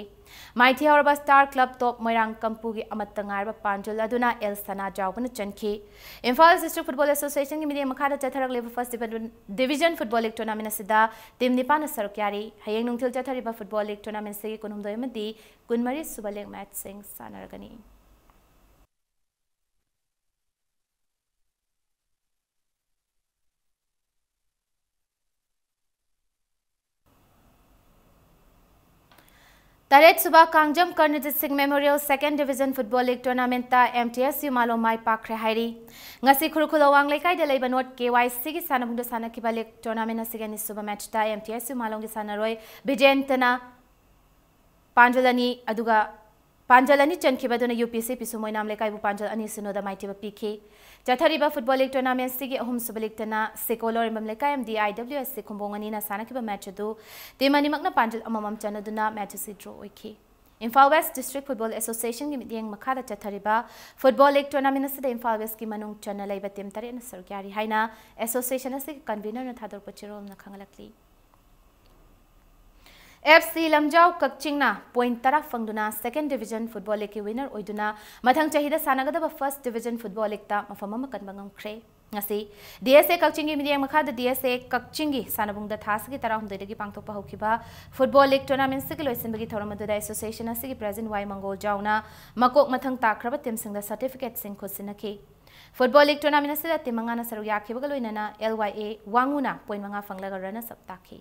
ꯃꯥꯏꯊꯤ ꯍꯧꯔꯕ ꯁ꯭ꯇꯥꯔ ꯀ꯭ꯂꯕ ꯇꯣꯞ ꯃꯣꯏꯔꯥꯡ ꯀꯝꯄꯨꯒꯤ ꯑꯃꯠꯇ ꯉꯥꯏꯔꯕ ꯄꯥꯟꯖꯜ ꯑꯗꯨꯅ ꯑꯦꯜ ꯁꯅꯥ ꯖꯥꯎꯕꯅ ꯆꯟꯈꯤ꯫ ꯏꯝꯐꯥꯜ ꯗꯤꯁꯇ꯭ꯔꯤꯛ ꯐꯨꯠꯕꯣꯜ ꯑꯦꯁꯣꯁꯤꯌꯦꯁꯟꯒꯤ ꯃꯤꯠꯌꯦꯡ ꯃꯈꯥꯗ ꯆꯠꯊꯔꯛꯂꯤꯕ ꯐꯥꯔꯁ ꯗꯤꯚꯤ-, ꯗꯤꯚꯤꯖꯟ ꯐꯨꯠꯕꯣꯜ ꯂꯤꯒ ꯇꯣꯔꯅꯥꯃꯦꯟ ꯑꯁꯤꯗ ꯇꯤꯝ ꯅꯤꯄꯥꯟꯅ ꯁꯔꯨꯛ ꯌꯥꯔꯤ꯫ ꯍꯌꯦꯡ ꯅꯨꯡꯊꯤꯜ ꯆꯠꯊꯔꯤꯕ ꯐꯨꯠꯕꯣꯜ ꯂꯤꯒ ꯇꯣꯔꯅꯥꯃꯦꯟ ꯑꯁꯤꯒꯤ ꯀꯨꯟꯍꯨꯝꯗꯣꯏ ꯑꯃꯗꯤ ꯀꯨꯟꯃꯔꯤ ꯁꯨꯕ ꯂꯤꯒ ꯃꯦꯠꯆꯁꯤꯡ ꯁꯥꯟꯅꯔꯒꯅꯤ꯫ ꯇꯔꯦꯠ ꯁꯨꯕ Kangjam Karnajit Singh memorial second division football league ꯇꯣꯔꯅꯥꯃꯦꯟꯠꯇ ꯑꯦꯝ ꯇꯤ ꯑꯦꯁ ꯌꯨ ꯃꯥꯂꯣꯝ ꯃꯥꯏ ꯄꯥꯛꯈ꯭ꯔꯦ ꯍꯥꯏꯔꯤ꯫ ꯉꯁꯤ ꯈꯨꯔꯈꯨꯜ ꯑꯋꯥꯡ ꯂꯩꯀꯥꯏꯗ ꯂꯩꯕ ꯅꯣꯔꯠ ꯀꯦ ꯋꯥꯏ ꯁꯤꯒꯤ ꯁꯥꯟꯅꯕꯨꯡꯗ ꯁꯥꯟꯅꯈꯤꯕ ꯂꯤꯒ ꯇꯣꯔꯅꯥꯃꯦꯟ ꯑꯁꯤꯒꯤ ꯑꯅꯤꯁꯨꯕ ꯃꯦꯠꯆꯇ ꯑꯦꯝ ꯇꯤ ꯑꯦꯁ ꯌꯨ ꯃꯥꯂꯣꯝꯒꯤ ꯁꯥꯟꯅꯔꯣꯏ ꯕꯤꯖꯦꯟꯇꯅ ꯄꯥꯟꯖꯜ ꯑꯅꯤ, ꯑꯗꯨꯒ ꯄꯥꯟꯖꯜ ꯑꯅꯤ ꯆꯟꯈꯤꯕ ꯑꯗꯨꯅ ꯌꯨ ꯄꯤ ꯁꯤ ꯄꯤꯁꯨꯝ ꯑꯣꯏꯅꯥꯝ ꯂꯩꯀꯥꯏꯕꯨ ꯄꯥꯟꯖꯜ ꯑꯅꯤ ꯁꯤꯅꯣꯗ ꯃꯥꯏꯊꯤꯕ ꯄꯤꯈꯤ꯫ ꯆꯠꯊꯔꯤꯕ ꯐꯨꯠꯕꯣꯜ ꯂꯤꯒ ꯇꯣꯔꯅꯥꯃꯦꯟꯠꯁꯤꯒꯤ ꯑꯍꯨꯝꯁꯨꯕ ꯂꯤꯒꯇꯅ ꯁꯤꯀꯣ ꯂꯧꯔꯦꯝꯕꯝ ꯂꯩꯀꯥꯏ ꯑꯃꯗꯤ ꯑꯥꯏ ꯗꯕ꯭ꯂꯤꯎ ꯑꯦꯁ ꯁꯤ ꯈꯨꯝꯕꯣꯡ ꯑꯅꯤꯅ ꯁꯥꯟꯅꯈꯤꯕ ꯃꯦꯠꯆ ꯑꯗꯨ ꯇꯤꯝ ꯑꯅꯤꯃꯛꯅ ꯄꯥꯟꯖꯜ ꯑꯃꯃꯝ ꯆꯟꯅꯗꯨꯅ ꯃꯦꯠꯆ ꯑꯁꯤ ꯗ꯭ꯔꯣ ꯑꯣꯏꯈꯤ꯫ ꯏꯝꯐꯥꯜ ꯋꯦꯁ ꯗꯤꯁꯇ꯭ꯔꯤꯛ ꯐꯨꯠꯕꯣꯜ ꯑꯦꯁꯣꯁꯤꯌꯦꯁꯟꯒꯤ ꯃꯤꯠꯌꯦꯡ ꯃꯈꯥꯗ ꯆꯠꯊꯔꯤꯕ ꯐꯨꯠꯕꯣꯜ ꯂꯤꯒ ꯇꯣꯔꯅꯥꯃꯦꯟꯠ ꯑꯁꯤꯗ ꯏꯝꯐꯥꯜ ꯋꯦꯁꯀꯤ ꯃꯅꯨꯡ ꯆꯟꯅ ꯂꯩꯕ ꯇꯤꯝ ꯇꯔꯦꯠꯅ ꯁꯔꯨꯛ ꯌꯥꯔꯤ ꯍꯥꯏꯅ ꯑꯦꯁꯣꯁꯤꯌꯦꯁꯟ ꯑꯁꯤꯒꯤ ꯀꯟꯚꯤꯅꯔꯅ ꯊꯥꯗꯣꯔꯛꯄ ꯆꯦꯔꯣꯜ ꯑꯃꯅ ꯈꯪꯍꯜꯂꯛꯂꯤ꯫ ꯑꯦꯐ ꯁꯤ ꯂꯝꯖꯥꯎ ꯀꯛꯆꯤꯡꯅ point ꯇꯔꯥ ꯐꯪꯗꯨꯅ Second Division Football Leagueꯀꯤ winner ꯑꯣꯏꯗꯨꯅ ꯃꯊꯪ ꯆꯍꯤꯗ ꯁꯥꯟꯅꯒꯗꯕ First Division Football Leagueꯇ ꯃꯐꯝ ꯑꯃ ꯀꯟꯕ ꯉꯝꯈ꯭ꯔꯦ꯫ ꯉꯁꯤ ꯗꯤ ꯑꯦꯁ ꯑꯦ ꯀꯛꯆꯤꯡꯒꯤ ꯃꯤꯠꯌꯦꯡ ꯃꯈꯥꯗ ꯗꯤ ꯑꯦꯁ ꯑꯦ ꯀꯛꯆꯤꯡꯒꯤ ꯁꯥꯟꯅꯕꯨꯡꯗ ꯊꯥ ꯑꯁꯤꯒꯤ ꯇꯔꯥꯍꯨꯝꯗꯣꯏꯗꯒꯤ ꯄꯥꯡꯊꯣꯛꯄ ꯍꯧꯈꯤꯕ football league tournamentꯁꯤꯒꯤ ꯂꯣꯏꯁꯤꯟꯕꯒꯤ ꯊꯧꯔꯝ ꯑꯗꯨꯗ association ꯑꯁꯤꯒꯤ president ꯋꯥꯏ ꯃꯪꯒꯣꯜꯖꯥꯎꯅ ꯃꯀꯣꯛ ꯃꯊꯪ ꯇꯥꯈ꯭ꯔꯕ teamꯁꯤꯡꯗ certificateꯁꯤꯡ ꯈꯨꯠꯁꯤꯟꯅꯈꯤ꯫ Football league tournament ꯑꯁꯤꯗ team ꯃꯉꯥꯅ ꯁꯔꯨꯛ ꯌꯥꯈꯤꯕꯒ ꯂꯣꯏꯅꯅ ꯑꯦꯜ ꯋꯥꯏ ꯑꯦ ꯋꯥꯉꯨꯅ point ꯃꯉꯥ ꯐꯪꯂꯒ runners up ꯇꯥꯈꯤ꯫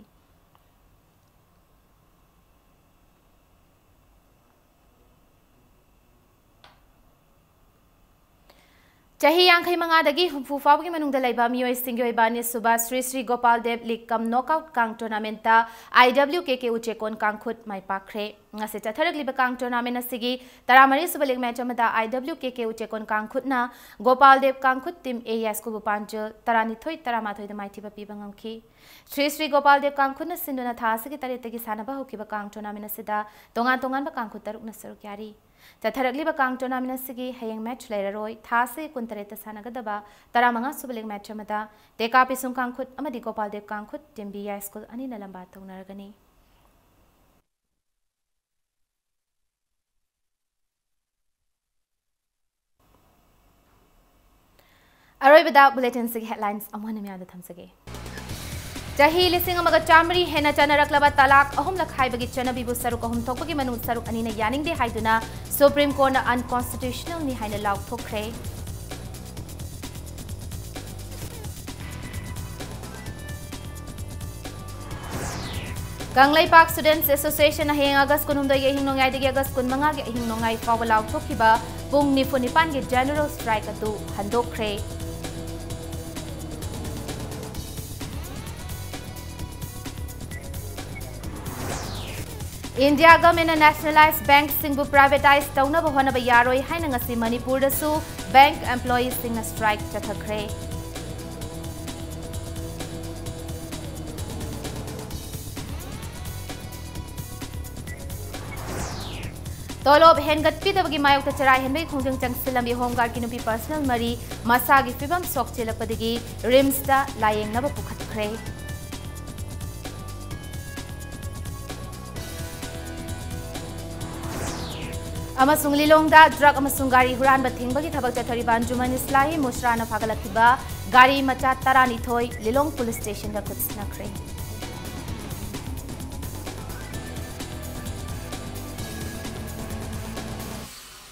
ꯆꯍꯤ ꯌꯥꯡꯈꯩ ꯃꯉꯥꯗꯒꯤ ꯍꯨꯝꯐꯨ ꯐꯥꯎꯕꯒꯤ ꯃꯅꯨꯡꯗ ꯂꯩꯕ ꯃꯤꯑꯣꯏꯁꯤꯡꯒꯤ ꯑꯣꯏꯕ ꯑꯅꯤꯁꯨꯕ ꯁ꯭ꯔꯤ ꯁ꯭ꯔꯤ ꯒꯣꯄꯥꯜ ꯗꯦꯕ ꯂꯤꯒ ꯀꯝ ꯅꯣꯛꯑꯥꯎꯠ ꯀꯥꯡ ꯇꯣꯔꯅꯥꯃꯦꯟꯠꯇ ꯑꯥꯏ ꯗꯕ꯭ꯂꯤꯎ ꯀꯦ ꯀꯦ ꯎꯆꯦꯀꯣꯟ ꯀꯥꯡꯈꯨꯠ ꯃꯥꯏ ꯄꯥꯛꯈ꯭ꯔꯦ꯫ ꯉꯁꯤ ꯆꯠꯊꯔꯛꯂꯤꯕ ꯀꯥꯡ ꯇꯣꯔꯅꯥꯃꯦꯟꯠ ꯑꯁꯤꯒꯤ ꯇꯔꯥꯃꯔꯤꯁꯨꯕ ꯂꯤꯒ ꯃꯦꯆ ꯑꯃꯗ ꯑꯥꯏ ꯗꯕ꯭ꯂꯤꯎ ꯀꯦ ꯀꯦ ꯎꯆꯦꯀꯣꯟ ꯀꯥꯡꯈꯨꯠꯅ ꯒꯣꯄꯥꯜ ꯗꯦꯕ ꯀꯥꯡꯈꯨꯠ ꯇꯤꯝ ꯑꯦ ꯌꯥꯏꯁ꯭ꯀꯨꯜꯕꯨ ꯄꯥꯟꯖꯤꯜ ꯇꯔꯥꯅꯤꯊꯣꯏ ꯇꯔꯥꯃꯥꯊꯣꯏꯗ ꯃꯥꯏꯊꯤꯕ ꯄꯤꯕ ꯉꯝꯈꯤ꯫ ꯁ꯭ꯔꯤ ꯁ꯭ꯔꯤ ꯒꯣꯄꯥꯜ ꯗꯦꯕ ꯀꯥꯡꯈꯨꯠꯅ ꯁꯤꯟꯗꯨꯅ ꯊꯥ ꯑꯁꯤꯒꯤ ꯇꯔꯦꯠꯇꯒꯤ ꯁꯥꯟꯅꯕ ꯍꯧꯈꯤꯕ ꯀꯥꯡ ꯇꯣꯔꯅꯥꯃꯦꯟꯠ ꯑꯁꯤꯗ ꯇꯣꯉꯥꯟ ꯇꯣꯉꯥꯟꯕ ꯀꯥꯡꯈꯨꯠ ꯇꯔꯨꯛꯅ ꯁꯔꯨꯛ ꯌꯥꯔꯤ꯫ ꯆꯠꯊꯔꯛꯂꯤꯕ ꯀꯥꯡ ꯇꯣꯔꯅꯥꯃꯦꯟꯠ ꯑꯁꯤꯒꯤ ꯍꯌꯦꯡ ꯃꯦꯆ ꯂꯩꯔꯔꯣꯏ꯫ ꯊꯥ ꯑꯁꯤꯒꯤ ꯀꯨꯟꯇꯔꯦꯠꯇ ꯁꯥꯟꯅꯒꯗꯕ ꯇꯔꯥꯃꯉꯥꯁꯨꯕ ꯂꯤꯒ ꯃꯦꯆ ꯑꯃꯗ ꯇꯦꯀꯥ ꯄꯤꯁꯨꯡ ꯀꯥꯡꯈꯨꯠ ꯑꯃꯗꯤ ꯒꯣꯄꯥꯜ ꯗꯦꯕ ꯀꯥꯡꯈꯨꯠ ꯇꯤꯝ ꯕꯤ ꯑꯥꯏ ꯁ꯭ꯀꯨꯜ ꯑꯅꯤꯅ ꯂꯝꯕꯥ ꯇꯧꯅꯔꯒꯅꯤ꯫ ꯑꯔꯣꯏꯕꯗ ꯕꯨꯂꯦꯇꯤꯟꯁꯤꯒꯤ headlines ꯑꯃꯨꯛ ꯍꯟꯅ ꯃꯌꯥꯝꯗ ꯊꯝꯖꯒꯦ꯫ ꯆꯍꯤ ꯂꯤꯁꯤꯡ ꯑꯃꯒ ꯆꯥꯃꯔꯤ ꯍꯦꯟꯅ ꯆꯠꯅꯔꯛꯂꯕ ꯇꯂꯥꯛ ꯑꯍꯨꯝꯂꯛ ꯍꯥꯏꯕꯒꯤ ꯆꯠꯅꯕꯤꯕꯨ ꯁꯔꯨꯛ ꯑꯍꯨꯝ ꯊꯣꯛꯄꯒꯤ ꯃꯅꯨꯡ ꯁꯔꯨꯛ ꯑꯅꯤꯅ ꯌꯥꯅꯤꯡꯗꯦ ꯍꯥꯏꯗꯨꯅ Supreme Courtꯅ unconstitutionalꯅꯤ ꯍꯥꯏꯅ ꯂꯥꯎꯊꯣꯛꯈ꯭ꯔꯦ꯫ ꯀꯪꯂꯩꯄꯥꯛ Students Associationꯅ ꯍꯌꯦꯡ ꯑꯥꯒꯁ ꯀꯨꯟꯍꯨꯝꯗꯣꯏꯒꯤ ꯑꯍꯤꯡ ꯅꯣꯡꯌꯥꯏꯗꯒꯤ ꯑꯥꯒꯁ ꯀꯨꯟꯃꯉꯥꯒꯤ ꯑꯍꯤꯡ ꯅꯣꯡꯌꯥꯏ ꯐꯥꯎꯕ ꯂꯥꯎꯊꯣꯛꯈꯤꯕ ꯄꯨꯡ ꯅꯤꯐꯨ ꯅꯤꯄꯥꯟꯒꯤ general strike ꯑꯗꯨ ꯍꯟꯗꯣꯛꯈ꯭ꯔꯦ꯫ India governmentꯅ nationalized bankꯁꯤꯡꯕꯨ privatise ꯇꯧꯅꯕ ꯍꯣꯠꯅꯕ ꯌꯥꯔꯣꯏ ꯍꯥꯏꯅ ꯉꯁꯤ ꯃꯅꯤꯄꯨꯔꯗꯁꯨ bank employeeꯁꯤꯡꯅ strike ꯆꯠꯊꯈ꯭ꯔꯦ꯫ ꯇꯣꯂꯣꯞ ꯍꯦꯟꯒꯠꯄꯤꯗꯕꯒꯤ ꯃꯥꯌꯣꯛꯇ ꯆꯔꯥ ꯍꯦꯟꯕꯒꯤ ꯈꯣꯡꯖꯪ ꯆꯪꯁꯤꯜꯂꯝꯃꯤ꯫ Home Guardꯀꯤ ꯅꯨꯄꯤ personal ꯃꯔꯤ ꯃꯁꯥꯒꯤ ꯐꯤꯕꯝ ꯁꯣꯛꯆꯤꯜꯂꯛꯄꯗꯒꯤ RIMSꯇ ꯂꯥꯌꯦꯡꯅꯕ ꯄꯨꯈꯠꯈ꯭ꯔꯦ꯫ ꯑꯃꯁꯨꯡ ꯂꯤꯂꯣꯡꯗ ꯗ꯭ꯔꯒ ꯑꯃꯁꯨꯡ ꯒꯥꯔꯤ ꯍꯨꯔꯥꯟꯕ ꯊꯤꯡꯕꯒꯤ ꯊꯕꯛ ꯆꯠꯊꯔꯤꯕ ꯑꯟꯖꯨꯃꯟ ꯏꯁꯂꯥꯍꯤ ꯃꯨꯁꯔꯥꯅ ꯐꯥꯒꯠꯂꯛꯈꯤꯕ ꯒꯥꯔꯤ ꯃꯆꯥ ꯇꯔꯥꯅꯤꯊꯣꯏ ꯂꯤꯂꯣꯡ ꯄꯨꯂꯤꯁ ꯁ꯭ꯇꯦꯁꯟꯗ ꯈꯨꯠ ꯁꯤꯟꯅꯈ꯭ꯔꯦ꯫